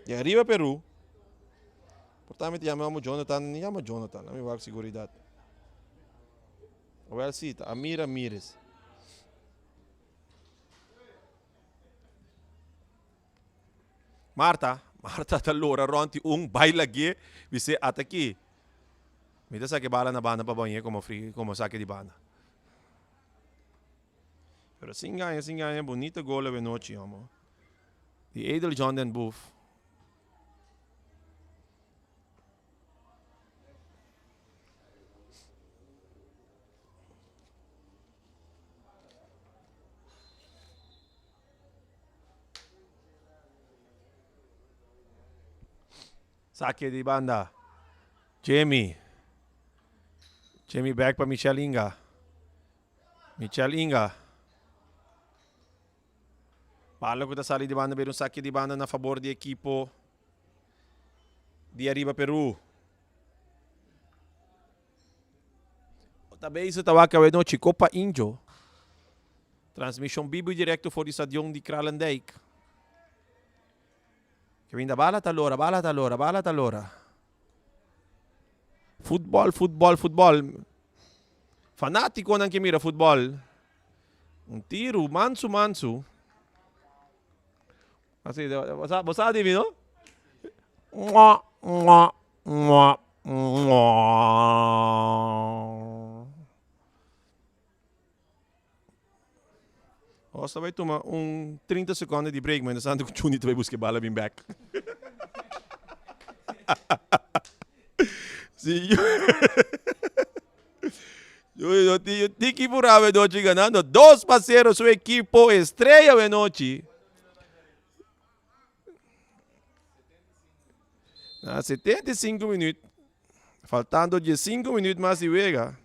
Di ariba Peru. Por ta mi ta yama amo Jonathan, ni yama Jonathan, ami wak seguridad. Wel si, ta Amir Ramirez. Marta, Marta ta lora rond di un bai lag'é, bis'é ata aki. Mi ta saka e bala na banda pa bañ'é komo fri, komo sake di banda. Pero sin gaña, sin gaña, bunita gol awe nochi, homo. Di Edel John den Boef. Sake di banda. Jamie. Jamie back pa Michel Inga. Michel Inga. Bala ku ta sali di banda bira un sake di banda na fabor di ekipo di Ariba Peru. Ta bezig ta wak awe nochi Copa Injo. Transmishon bibu y direkto for di stadion di Kralendijk. Kaminda bala ta lora, bala ta lora, bala ta lora. Futbol, futbol, futbol. Fanatikonan ke mira futbol. Un tiru mansu mansu. Así, bo sa adivi, no? Mua, mua, mua, mua. Nos ta bai tuma un 30 secondo di break, mientras tanto cu Juni ta bai busca e bala bin back. Si, Juni no tin tiki purá awe nochi ganando 2-0 su equipo Estrella awe nochi. Na 75 minuut, faltando 15 minuut mas di wega.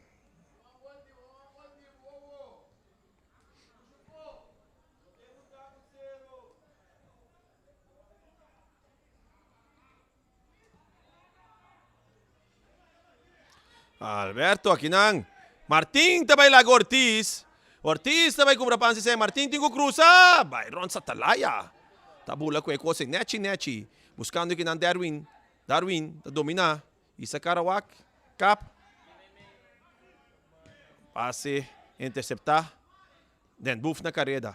Alberto akinan. Martin ta bai laga Ortiz. Ortiz ta bai kumpra pan sisei. Martin tin ku krusa. Bai rond Satalaya. Ta bula ku e kos ei nechi nechi. Buskando akinan Derwin. Darwin ta domina. Isakar a wak. Kap. Pase intercepta. Den Boef na kareda.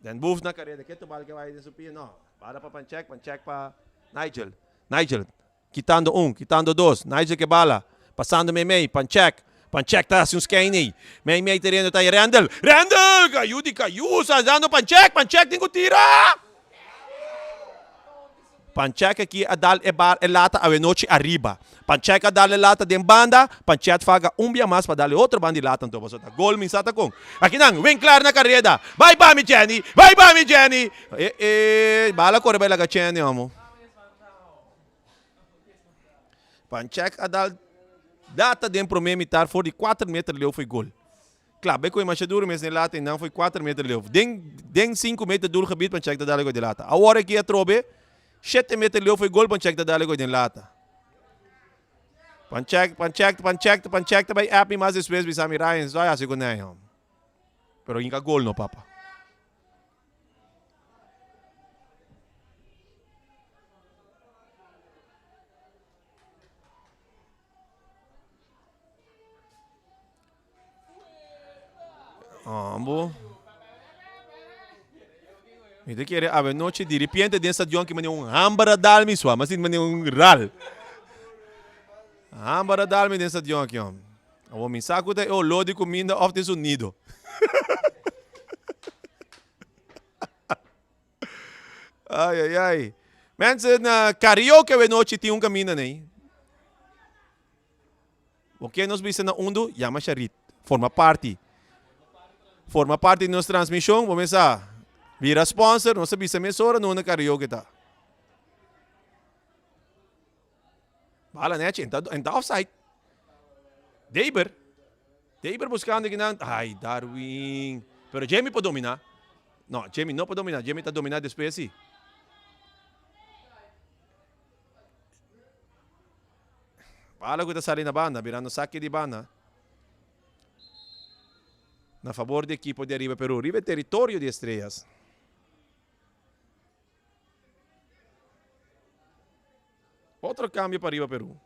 Den Boef na kareda. Ke tobal ke bai den su pia? No. Para pa Panchek. Panchek pa Nigel. Nigel. Kitando un, kitando dos. Nigel ke bala. Pasando meimei. Panchek. Panchek ta hasi un skein ei. Meimei tereno ta Randall. Randall! Kayu di kayu. Sandando Panchek. Panchek tin ku tira! Panchek aki a dal e bar e lata awenochi ariba. Panchek a dal e lata den banda, Panchet faga un bia mas pa dal e otro banda di lata anto pasobra ta gol min sa ta kon. Akinan, Winklaar na kareda. Bai pa mi Jenny! Bai pa mi Jenny! E e, bala kore bai laga Jenny homo. Panchek a dal lata den prome mitar for di kuater meter leu foi gol. Kla, bai koe masha duro mes den lata i nan foi kuater meter leu. Den den sinku meter doelgebied Panchek ta dal e gol den lata. Awor aki atrobe shete meter leu foi gol Panchek ta dal e gol den lata. Panchek, Panchek, Panchek, Panchek ta bai app mi mas despues bisa mi Ryan, zwaai hasi ku nei hom. Pero inka gol no papa. Ambo. Mi ta kere awe nochi di ripiente den stadion ki mane un hamber a dal mi sua, ma sinti mane un ral. Hamber a dal mi den stadion aki hom. Awor mi sa ku ta e olor di kuminda of ta e sonido. Ay ay ay. Mensen, karaoke awe nochi tin un kaminda nei. Bo ke nos bisa na undu? Yama Sharit. Forma parti. Forma parti di nos transmishon, bo mesa bira sponsor, nos ta bisa mesora no unda karaoke ta. Bala nechi, en ta, en ta offside. Deber. Deber buscando kinan. Ay, Darwin. Pero Jamie por domina. No, Jamie no por domina. Jamie ta domina despues si. Bala ku ta sali na banda, birando saki di banda. Na fabor di ekipo di Ariba Peru, riba e teritorio di Estrellas. Otro cambio pa Ariba Peru.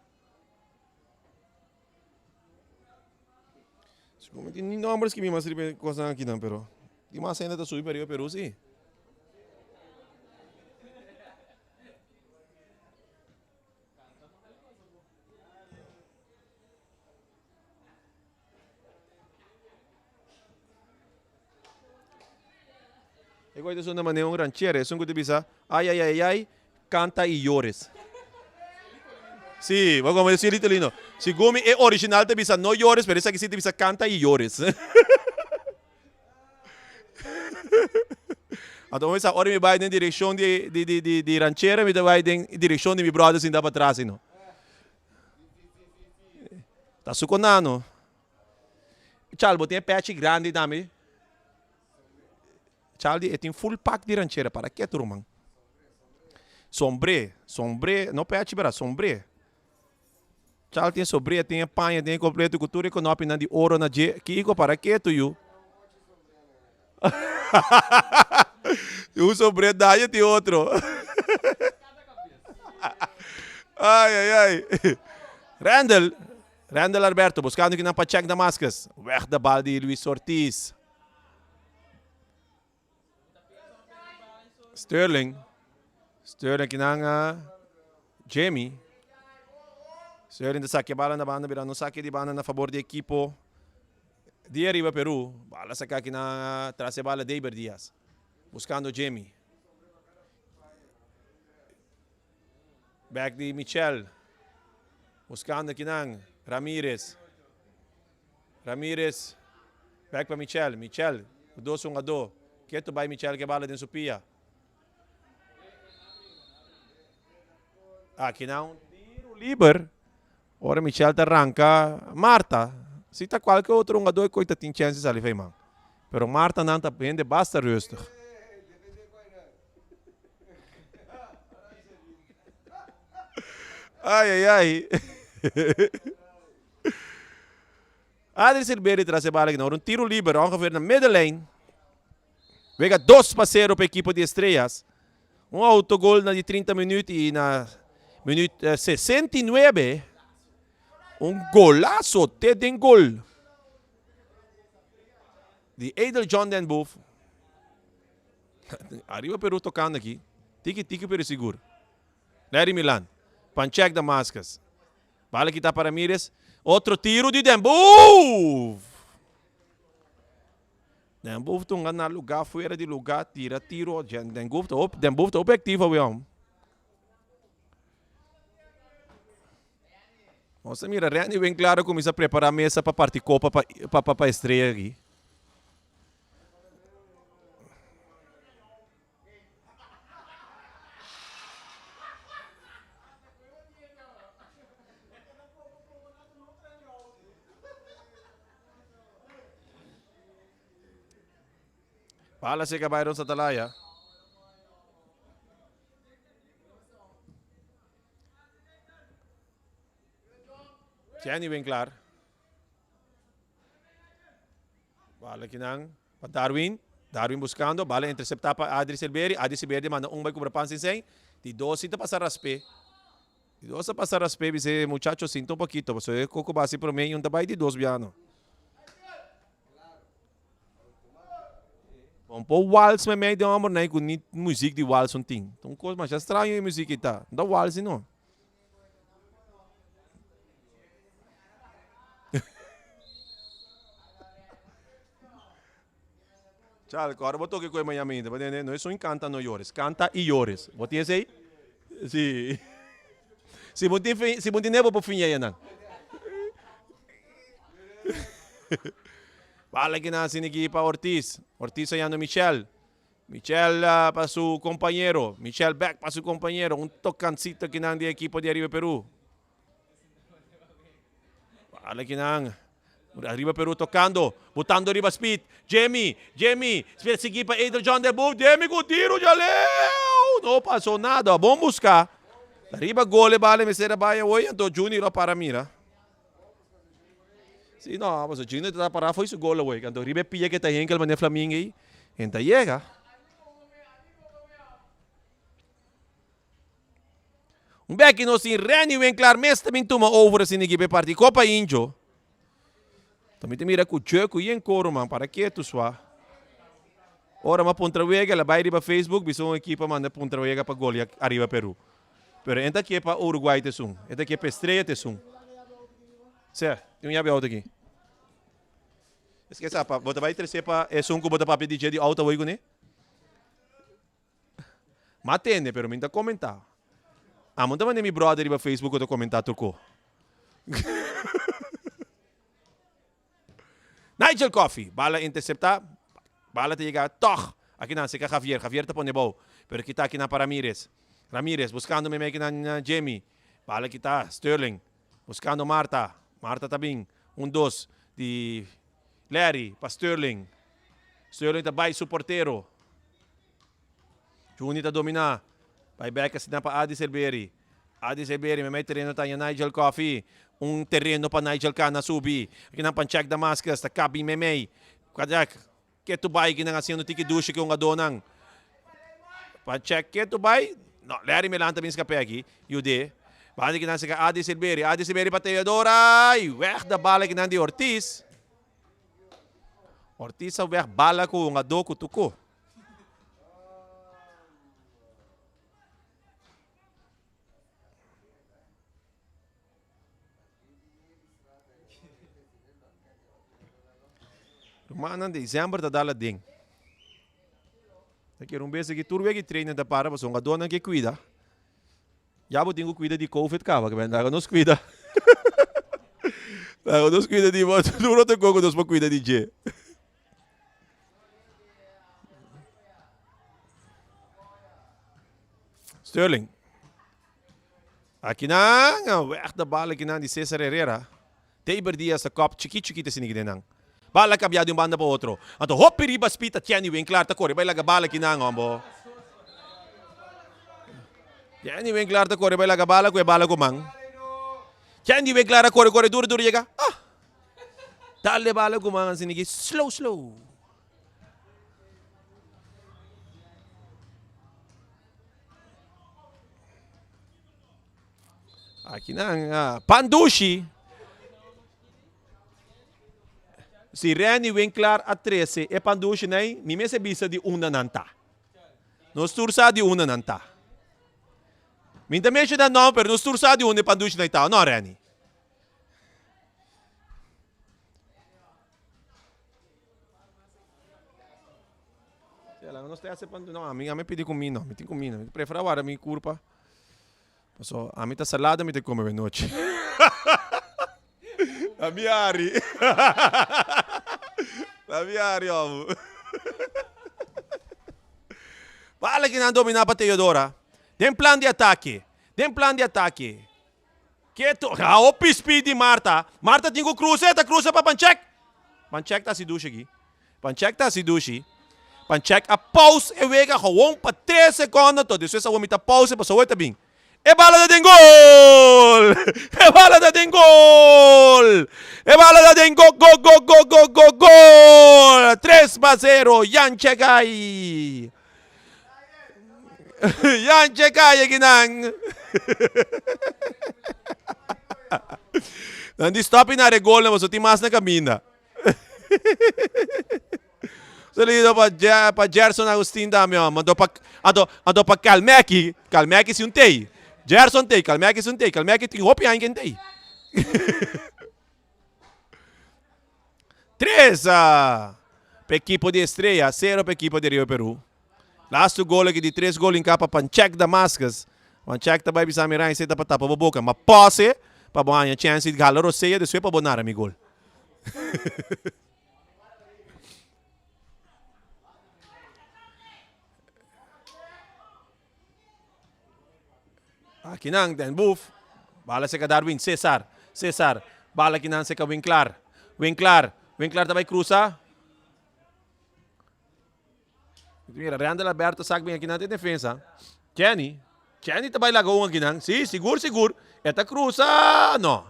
Como tin ni nomber skibi mas riba e cosnan akinan, pero tin mas hende ta subi pa Ariba Peru si. E gooi ta sunda manera un ranchero, esun ku ta bisa, Ay, ay, ay, ay, canta y llores. Sí, bo como decir lindo. Segun mi e original ta bisa no llores, pero esaki sí ta bisa canta y llores. Anto bo bisa ora mi bai den direccion di di di di di ranchera mi ta bai den direccion di mi brother sinta patras no. Ta su konano. Chal bo tin e pechi grandi tambe. Chal di e tin full pak di ranchera para ke tur man. Sombre, sombre, no pechi bera, sombre. Chal tin sobré, tin e paña, tin e completo cu tur e conopinan di oro na dje. Kiko para ketu yu? Un sobré daño tin otro. Ay, ay, ay. Randall, Randall Alberto buscando kinan pa check Damascus. Weg de bal di Luis Ortiz. Sterling. Sterling kinan a Jamie. Sterling ta sakia bala na banda bira no sakia di banda na fabor di ekipo di Ariba Peru. Bala saka kinan a tras e bala Deiber Diaz. Buscando Jamie. Back di Michel. Buscando kinan Ramirez. Ramirez bek pa Michel. Michel ku dos hungadó. Ketu bai Michel ke bala den su pia. Aki na un tiro liber. Ora Michel ta ranka Marta. Si ta kualke otro hungadó e koi ta tin chèns di sali fei man. Pero Marta nan ta hende basta rustig. Ai ai ai. Adri Silveri tras e bala aki. Un tiro liber ongeveer na middenlijn. Wega 2-0 pa ekipo di Estrellas. Un autogol na di 30 minuut y na minuut 69 un golazo te den gol di Edel John Den Boef. Ariba Peru tocando aki. Tiki tiki pero sigur. Larry Milan. Panchek Damascus. Bala kita pa Ramirez. Otro tiro di Den Boef! Den Boef tunga na lugar, fuera di lugar, tira tiro. Den Boef ta hopi, Den Boef ta hopi activo awe hom. Nos a mira Randy Winklaar a cuminsa prepara mesa pa parti copa pa pa pa pa Estrella aki. Bala seca Byron Satalaya. Jenny Winklar. Bala kinan pa Darwin. Darwin buscando. Bala intercepta pa Adri Silveri. Adri Silveri manda un bay cubra pan sin sein. Di dos si ta pasa raspe. Di dos ta pasa raspe. Dice muchacho sinta un poquito. Pasobra e coco basi prome y un ta bay di dos biano. Bon por wals mei mei den homber nai ku ni muziek di wals un tin. Ta un kos masha straño e muziek ei ta. No ta wals no. Chal, ora bo toke ku e maña minta, bo tende, no es un canta no llores, canta y llores. Bo tin esei? Si. Si bo tin si bo tin bo por fiña yanan. Bala kinan asina aki pa Ortiz. Ortiz a yanda Michel. Michel pa su compañero. Michel back pa su compañero. Un tocancito kinan di equipo di Ariba Peru. Bala kinan. Ariba Peru tocando. Botando riba speed. Jamie. Jamie. Speed sigui pa Edel John de Boer. Jamie cu tiro djaleu. No pasó nada. Bon busca. Ariba gol e bala mester a bay awoy. Anto Junior a para mira. Si no, paso Junior ta para fo'i su gol awor. Anto riba e pia ke ta henkel mane Flamingo ei, en ta yega. Un beki nos tin Renny Winklaar mes ta bin tuma over asina aki pa e parti Copa Injo. Ta mi ta mira ku Jeku yen koro man para ketu swa. Ora ma puntra wega el a bai riba Facebook bisa un ekipo a manda puntra wega pa golia ariba Peru. Pero e ta ke pa Uruguay ta esun. E ta ke pa Estrella ta esun. Seh, tin un yabi auto aki. Eske sa pa bo ta bai trese pa esun ku bo ta papia di dje di auto awor kuné? M'a tende pero mi no ta komentá. Amo ta manda mi brother riba Facebook ku ta komentá tur ko. Nigel Coffey, bala intercepta, bala ta yega tog akinan cerca Javier, Javier ta pone bou, pero kita akinan pa Ramirez, Ramirez buscando meimei akinan Jimmy, bala kita Sterling, buscando Marta, Marta ta bin, un dos di Larry pa Sterling, Sterling ta bay su portero, Juni ta domina, bay bek asina pa Adi Silberi, Adi Silberi meimei tereno ta haña Nigel Coffey, un tereno pa Nigel Cana subi, akinan pan Check Damascus ta kabi meimei, Kajak ketu bai kinan haciendo tiki dushi ku hungadónan, pan Check ketu bai, no Larry Melan ta bin skap'é aki, yud'é, banda kinan seka Adi Silberi, Adi Silberi pa Teodora, y weg da bala kinan di Ortiz, Ortiz a weg bala ku hungadó ku tuko. Rumannan december ta dal aden. Ta kier un bes aki tur weki trainer ta para pasobra hungadónan ke kuida. Ya bo tin ku kuida di covid kaba ke laga nos kuida. Laga nos kuida di bo tur otro kos ku nos por kuida di dje. Sterling. Akinan, weg de bal akinan di Cesar Herrera. Taber Diaz ta kop chikit chikit asina aki den nan. Bal a kambia di un banda pa otro. Anto hopi riba speed ta Tianny Winklaar ta kore bai laga bal akinan hombo. Tianny Winklaar ta kore bai laga bala ku e bala ku man. Tianny Winklaar a kore kore duro duro yega. Ah! Dal e bala ku man asina aki slow slow. Aki nan ah, Pandushi. Si Renny Winklaar a trece e pandushi nai, mi mester bisa di unda nan ta. Nos tur sa di unda nan ta. Mi ta menciona nom, pero nos tur sa di unda e pandushi nai ta, no Renny? Nos ta hace pan, no, ami, ami pidi comida, mi tin comida, mi prefera warda mi curpa. Paso, ami ta salada mi ta come be nochi. Ami hari. Ami hari, homo. Bala ki nan domina pa Teodora. Den plan di atake. Den plan di atake. Keto, ha hopi speed di Marta. Marta tin ku cruza, e ta cruza pa Panchek. Panchek ta hasi dushi aki. Panchek ta hasi dushi. Panchek a pause e wega gewoon pa tres secondo to despues awor mi ta pause pasobra awor e ta bin. E bala ta den gol! E bala ta den gol! E bala ta den go go go go go go gol! 3-0 Jan Chekai! Jantje kai akinan. Nan di stop na regol na pasobra tin mas na kaminda. Saludo pa pa Gerson Agustin tambe homber. Anto pa anto anto pa Kalmeki, Kalmeki si un tei. Gerson tei, Kalmeki si un tei. Kalmeki tin hopi aña ken tei. Tres pa ekipo di Estrella, sero pa ekipo di Rio Peru. Lastu gol aki di tres gol hinká pa Panchek Damascus. Panchek ta bai bisa mi Ryan seta pa tapa bo boka, ma pose pa bo haña chèns di hala rosea despues pa bo nara mi gol. Akinan den Boef, bala seka Darwin, Cesar, Cesar, bala akinan seka Winklar, Winklar, Winklar ta bai krusa. Mira, Randall Alberto sak bin akinan den defensa. Kenny, Kenny ta bai laga un akinan. Si, sigur, sigur. E ta krusa, no.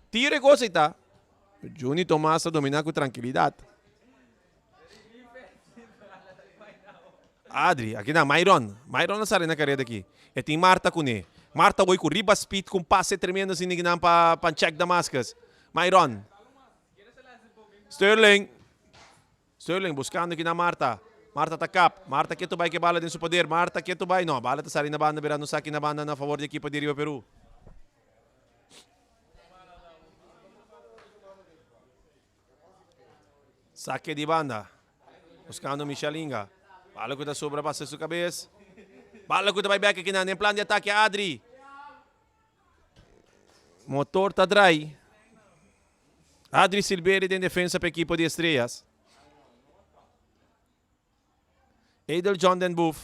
Tira e kos ei ta. Juni Tomas ta domina ku trankilidat. Adri, akinan, Myron. Myron a sali na kareda aki. E tin Marta kuné. Marta woi ku riba speed ku un pase tremendo asina akinan pa Panchek Damascus. Myron. Sterling. Sterling buscando aki na Marta. Marta ta kap. Marta ketu bai ke bala den su poder. Marta ketu bai. No, bala ta sali na banda bira no saki na banda na favor di ekipo di Riba Peru. Sake di banda. Buscando Michel Inga. Bala ku ta sobra pasa su kabes. Bala ku ta bai bek aki nan den plan di atake Adri. Motor ta drai. Adri Silveri den defensa pa ekipo di Estrellas. Edel John den Boef.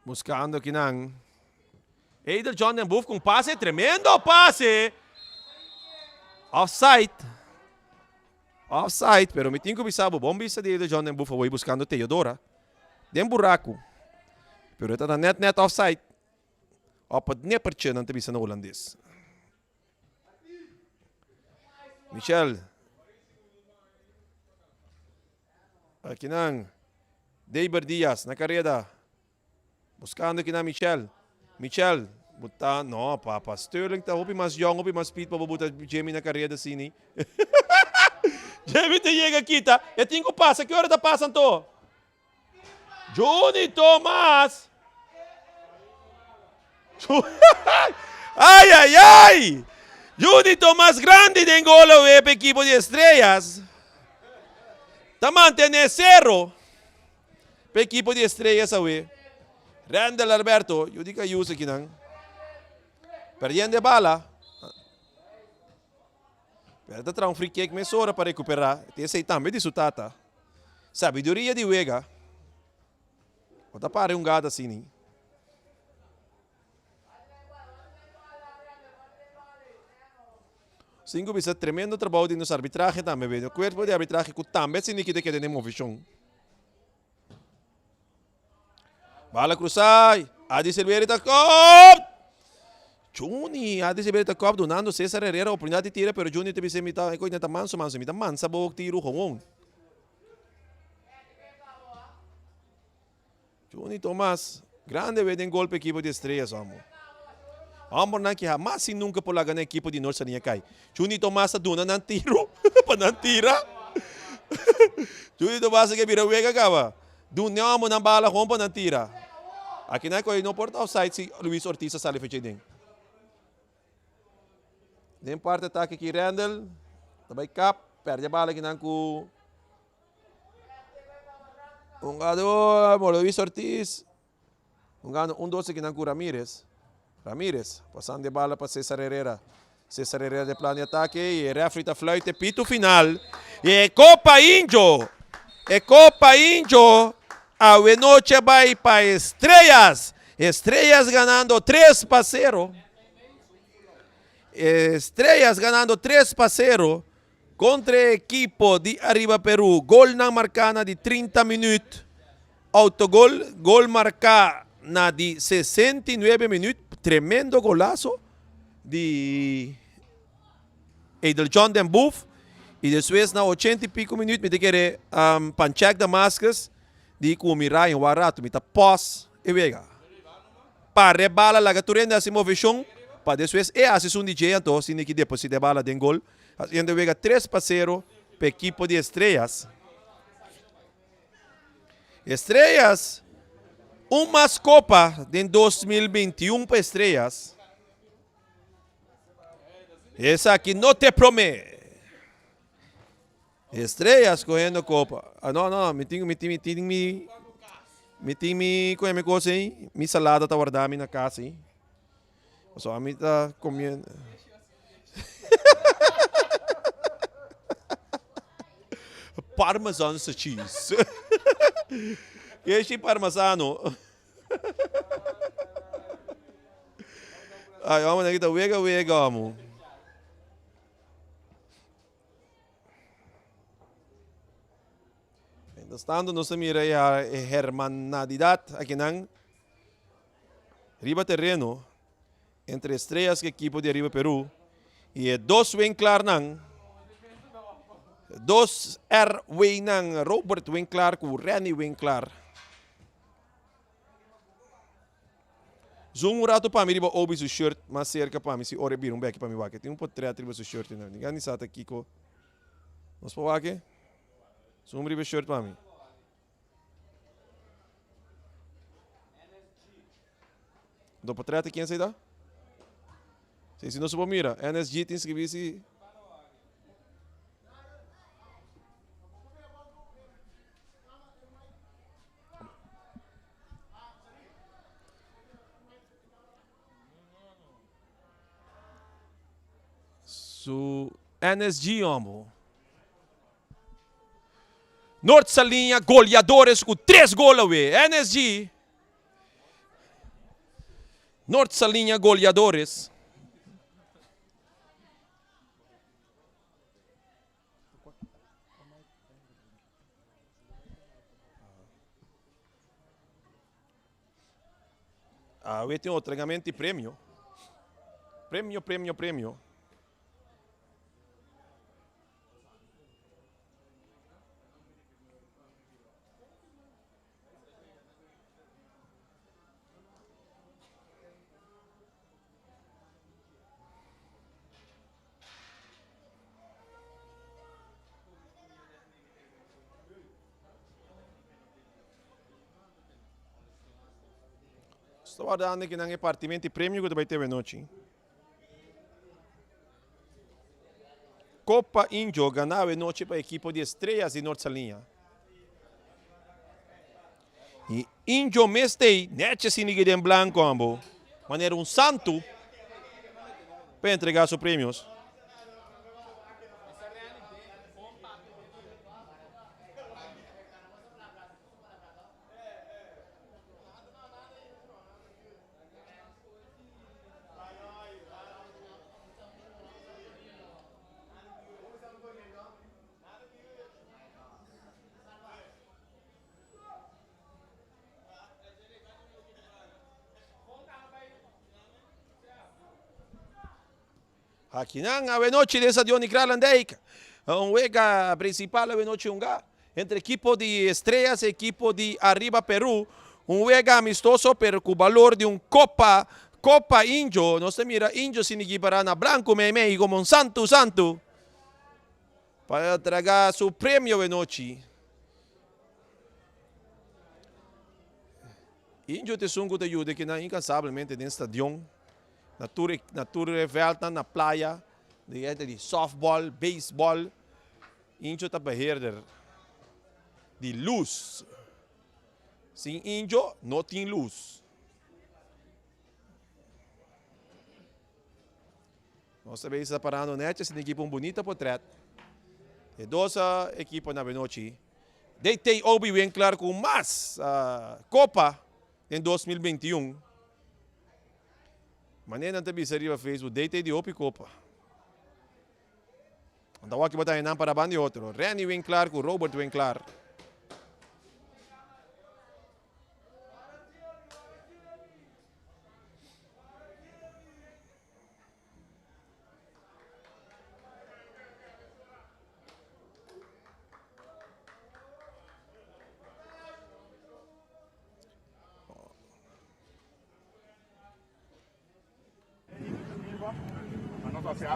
Buscando kinan. Edel John den Boef con pase, tremendo pase. Offside. Offside, pero mi tin ku bisa bo, bon bisa di Edel John den Boef awor buscando Teodora. Den buraku. Pero e ta net net offside. Op het nippertje, nan ta bisa na Holandes. Michel. Akinan. Deber Diaz na careda. Buscando akinan Michel. Michel. Buta, no, papa. Sterling ta hopi mas jong, hopi mas speed pa bo buta Jamie na careda asini. Jamie ta yega kita. E tin ku pasa. Ki ora ta pasa anto? Juni Thomas. Ay, ay, ay! Juni Thomas grandi den gol awe pa ekipo di Estrellas. Ta mantene sero pa ekipo di Estrellas awe. Randall Alberto, yu di Cayus akinan. Perdiendo e bala. Pero ta traha un free kick mesora pa recupera. Esey tambe di su tata. Sabiduria di wega. Bo ta pare un gata asini. Sin cu bisa tremendo trabou di nos arbitrahe tambe. Be. Cuerpo di arbitrahe cu tambe asini kita keda den movecion. Bala cruza. Adi Silveri ta kop. Juni, Adi Silveri ta kop dunando Cesar Herrera oportunidad di tira, pero Juni ta bisa mi ta, e ta manso manso, mi ta mansa bo tiro gewoon. Juni Thomas, grande we den gol pa ekipo di Estrellas amo. Hombernan ki hamas y nunca por laga nan ekipo di Noord Saliña kai. Juni Thomas ta duna nan tiro pa nan tira. Juni Thomas a ke bira wega kaba. Duna e hombernan bala gewoon pa nan tira. Aki nan koe no por ta offside si Luis Ortiz a sali fecha den. Den parte atake ki Randall ta bai kap, perde bala kinan ku hungador Luis Ortiz. Hungando un dos ekinan ku Ramirez. Ramirez pasando e bala pa Cesar Herrera. Cesar Herrera den plan di atake y e refri ta fluit e pito final. Y e Copa Indio, e Copa Indio awe noche a bay pa Estrellas. Estrellas ganando 3-0. Estrellas ganando 3-0 contra e ekipo di Arriba Peru. Golnan marca na di 30 minuut. Autogol, gol marca na di 69 minuut. Tremendo golazo di Edeljon den Boef. Y despues na 80 y pico minuut mi ta kere um, Panchek Damascus di cu mi Ryan wa rato mi ta pos e wega. Pa rebala laga tur hende haci movecion pa despues e haci sun di dje anto sin di ki deposita e bala den gol. Haciendo wega 3 pa 0 pa ekipo di Estrellas. Estrellas, un mas kopa den 2021 pa Estrellas. Esaki no te prome. Estrellas cogiendo copa. Ah, no, no, mi tin, mi tin, mi tin mi, mi tin mi, coge mi cosa ahí, mi salada ta guarda mi na casa ahí. So, a mi ta comiendo. Parmesan cheese. Keshi parmesano. Ay, hombre, aquí ta wega wega, amo. Mientras tanto, nos ta mira e hermanadidad akinan riba terreno entre Estrellas ku ekipo di Ariba Peru i e dos Winklarnan, dos RW-nan, Robert Winklar ku Renny Winklar. Zoom un rato pa mi riba Obi su shirt mas cerca pa mi si ora e bira un beki pa mi wak. E tin un potret riba su shirt einan. Ningan ni sa ta kiko. Nos por wak e? Zoom riba e shirt pa mi. Do potret ken esei ta? Si si nos por mira. NSG tin skribi si. Su NSG hombo. Noord Saliña goleadores ku tres gol awe. NSG. Noord Saliña goleadores. Awe tin otregament di premio. Premio, premio, premio. Sta wardando ki nan e partimento di premio ku ta bai te nochi. Copa Injo gana awe nochi pa ekipo di Estrellas di Noord Saliña. I Injo mes tei nechi sinigi den blanco ambo, manera un santu pa entrega su premios. Akinan awenochi den Stadion di Kralendijk. Un wega principal awenochi hunga entre ekipo di Estrellas y ekipo di Arriba Peru. Un wega amistoso pero cu balor di un copa, Copa Indio. Nos ta mira Indio sinigi para na blanco meimei como un santu santu pa traga su premio awenochi. Indio ta esun cu ta yuda kinan incansablemente den stadion. Na tur e na tur e veldnan na playa di e di softball, baseball. Injo ta beheerder di luz. Sin injo no tin luz. Nos ta bezig ta parando netjes tin ekipo un bunita potret. E dos ekipo na benochi. DT Obi Winkler ku mas kopa den 2021. Manera nan ta bisa riba Facebook, DT di hopi kopa. Anta wak bo ta nan para banda di otro. Renny Winklar ku Robert Winklar.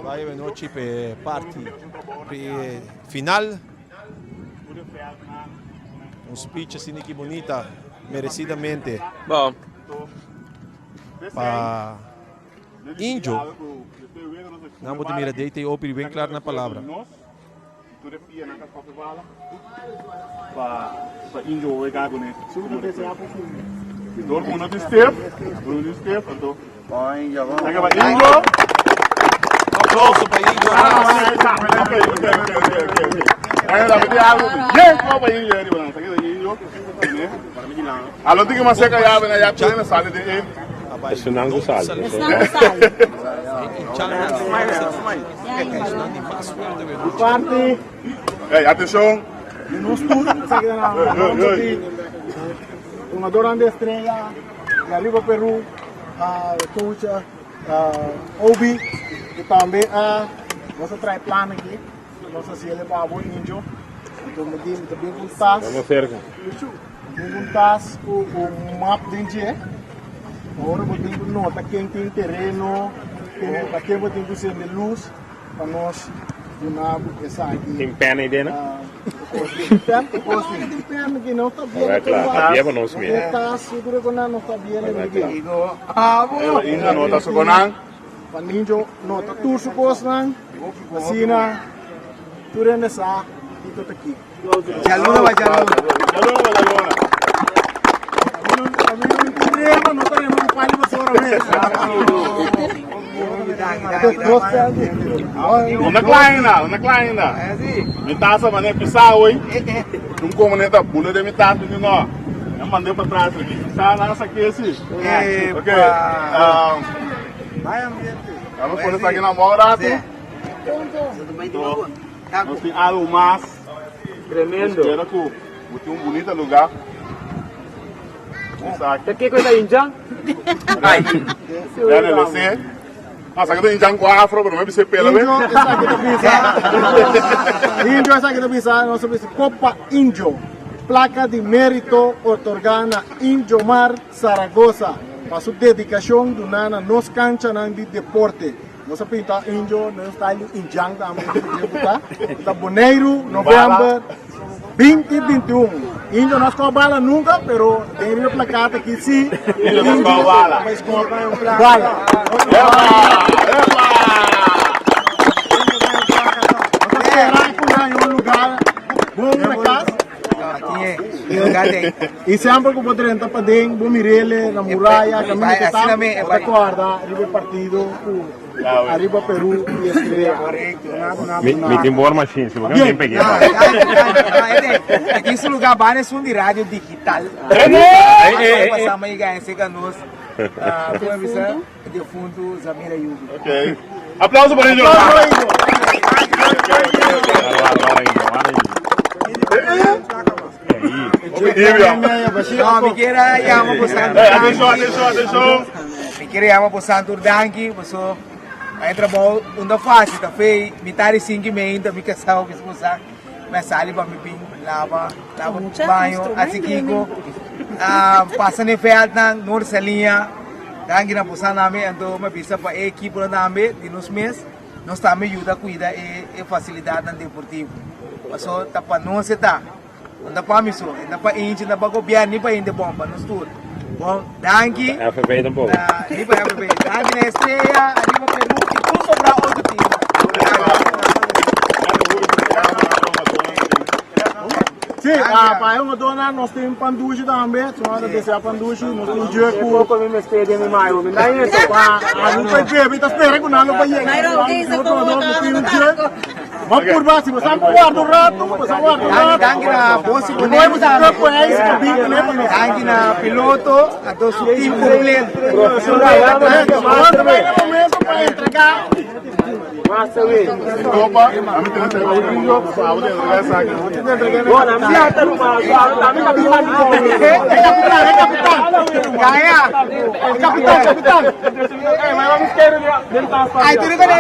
Bai anochi p'e parti final. Un speech asina ki bunita, merecidamente pa Injo. Nan bo ta mira DT Opie ben klar na palabra. Aplauso pa Injo Ras. Esunnan ku sali. Hey, atenshon! Nos tur esaki ta na nomber di hungadornan di Estrella di Arriba Peru, coach Obi y tambe nos a trae plan aki, nos a haciele pa abo Injo, anto mi di mi ta bin cu tas, bin cu tas cu un map den dje, ora bo tin cu nota ken tin tereno, pa ken bo tin cu sende luz. Pa nos duna bo esaki. Tin pen ei dena? Tin pen? Tin pen aki no ta bien. Ora kla, ta bien pa nos mira. E tas seguro ku nan no ta bien Ora kla. Injo no ta su konan. Pa Ninjo no ta tur su kosnan. Asina tur hende sa kiko ta kiko. Djaluna pa djaluna. Djaluna pa djaluna. Rema, no ta rema ku pali basora mes. Una kleina, una kleina. Mi tasa mane pisa hoy. Un komuneta bula de mi tasa mi no. Mi mandé pa tras mi pisa na sa kesi. Ok. Vamos pone esaki na mou rato. Nos tin algo mas. Tremendo. Espera ku bo tin un bunita lugar. Esaki. Ta kiko ta injan? Ya le sé. Ah, esaki ta injan ku afro, pero me bisa pela be. Injo, esaki ta bisa. Injo, esaki ta bisa, nos ta bisa Copa Injo. Placa di merito otorga na Injomar Zaragoza pa su dedicacion duna na nos canchanan di deporte. Nos a pinta indio, nos style di indjan tambe ku ta. Ta Boneiru, november 2021. Indio no a score bala nunca, pero den riba plakat aki si. Indio ta score bala. Bai score bala. Epa! Nos ta spera ku nan un lugar bon na kas. I semper ku bo drenta paden, bo mir'ele na muraya, kaminda ku ta, bo ta kòrda riba e partido ku Arriba Peru i Estrella. Mi tin bor machine, si bo ke mi tin peg'é pa. Aki su lugar banda esun di radio digital. Pasamos y gana cerca nos. Como bisa defunto Zamir Ayubi. Ok. Aplauso para ellos. No, mi quiere llama por Santo Atención, atención, atención. Mi quiere llama por Santo Danki, paso a trabajo unda fácil, ta fe, mitad de cinco y media, mi casado, mi esposa, me sali pa mi pin, lava, lava baño, así kiko, pasa ne veld nan, noor salinha, danki na por nami, anto me bisa pa e equipo tambe, di nos mes, nos tambe yuda cuida e, e facilidadnan deportivo. Paso ta pa nos e ta. No ta pa mi so, e ta pa Inchi, no ta pa gobierno, ni pa hende bon, pa nos tur. Bon, danki. Pa FB tampoco. Na, ni pa FB. Danki na Estrella, Arriba Peru y tur sobra otro team. Sí, ah, pa e hungadornan nos tin pan dushi tambe, si nan ta desea pan dushi, nos tin jerk ku. Poko mi mester den mi mayo, mi na eso. Pa algun pa bebe ta spera ku nan lo pa yega. Nos tin un jerk. Bo purba si bo sa por warda un rato, bo sa warda un rato. Danki na Bosi Bo Boneiru bo sa tambe. por ijs pa bin kuné pa nos. Danki na piloto, anto su team completo. Awor ta bai na momento pa entrega. Copa, a mi tene entrega un abo te entrega esaki. E capitan, e capitan. Gaya. E capitan, capitan. Ay, tu no ka na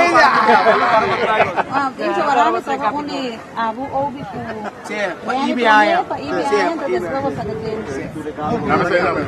Ah, Injo Arami toca un di Abu Obi ku Sí, pa Benny Ibi Aya. promé, pa Ibi Aya, entonces después bo saca James. Dame sei, dame.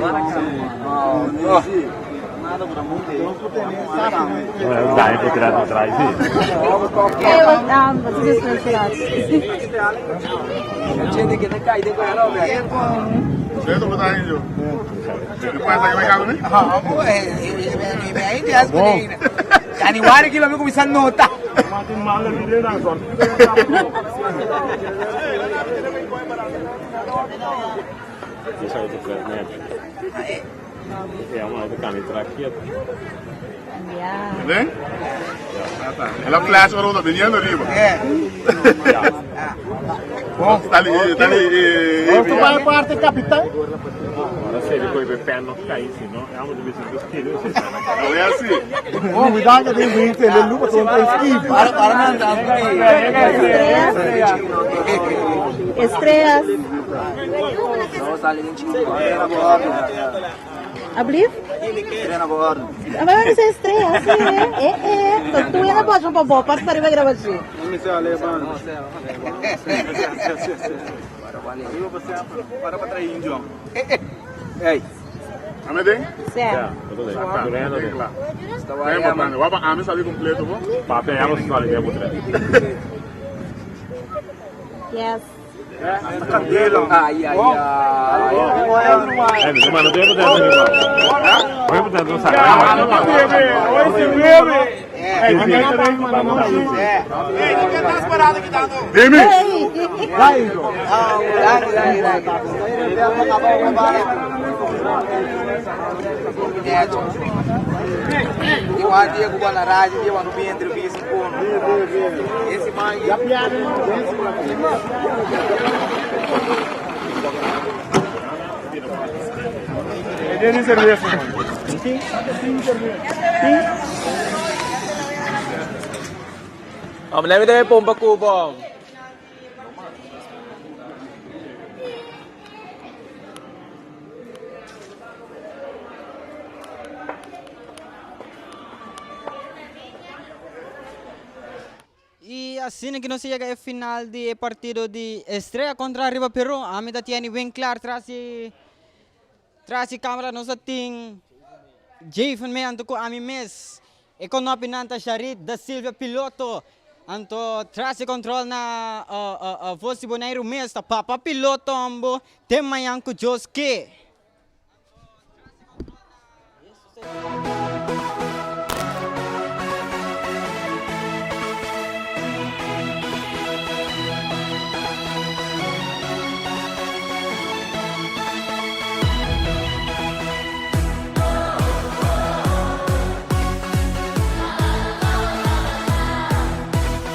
El a flash ora ta viniendo arriba. Tali, tali. Vamos parte capitán. Bom, cuidado que tem 20, ele lupa com um esquivo. Para, para, não, Estrellas. Ablief? Maar is estrella, sí, eh, eh. Tu yana boa pa bo, parte para gravar aqui. Para para trair índio. Ei. Ame den? Certo. Wapa ame sabi completo, bo? Papi, amo sali de botre. Yes. Ai, ai, ai. Eh, ma non devo dare Voy a poter usare. Dimi. Om, leve de pompa cubo. E asina cu nos a yega e final di e partido di Estrella contra Arriba Peru. Ami ta tiene bien clar tras di tras di camera nos ta tin Javen mee anto cu ami mes. E konopi nan ta Sharit da Silvia Piloto. Anto tras di control na Voz di Boneiru mes ta Papa Piloto ambo te mañan cu Dios ke.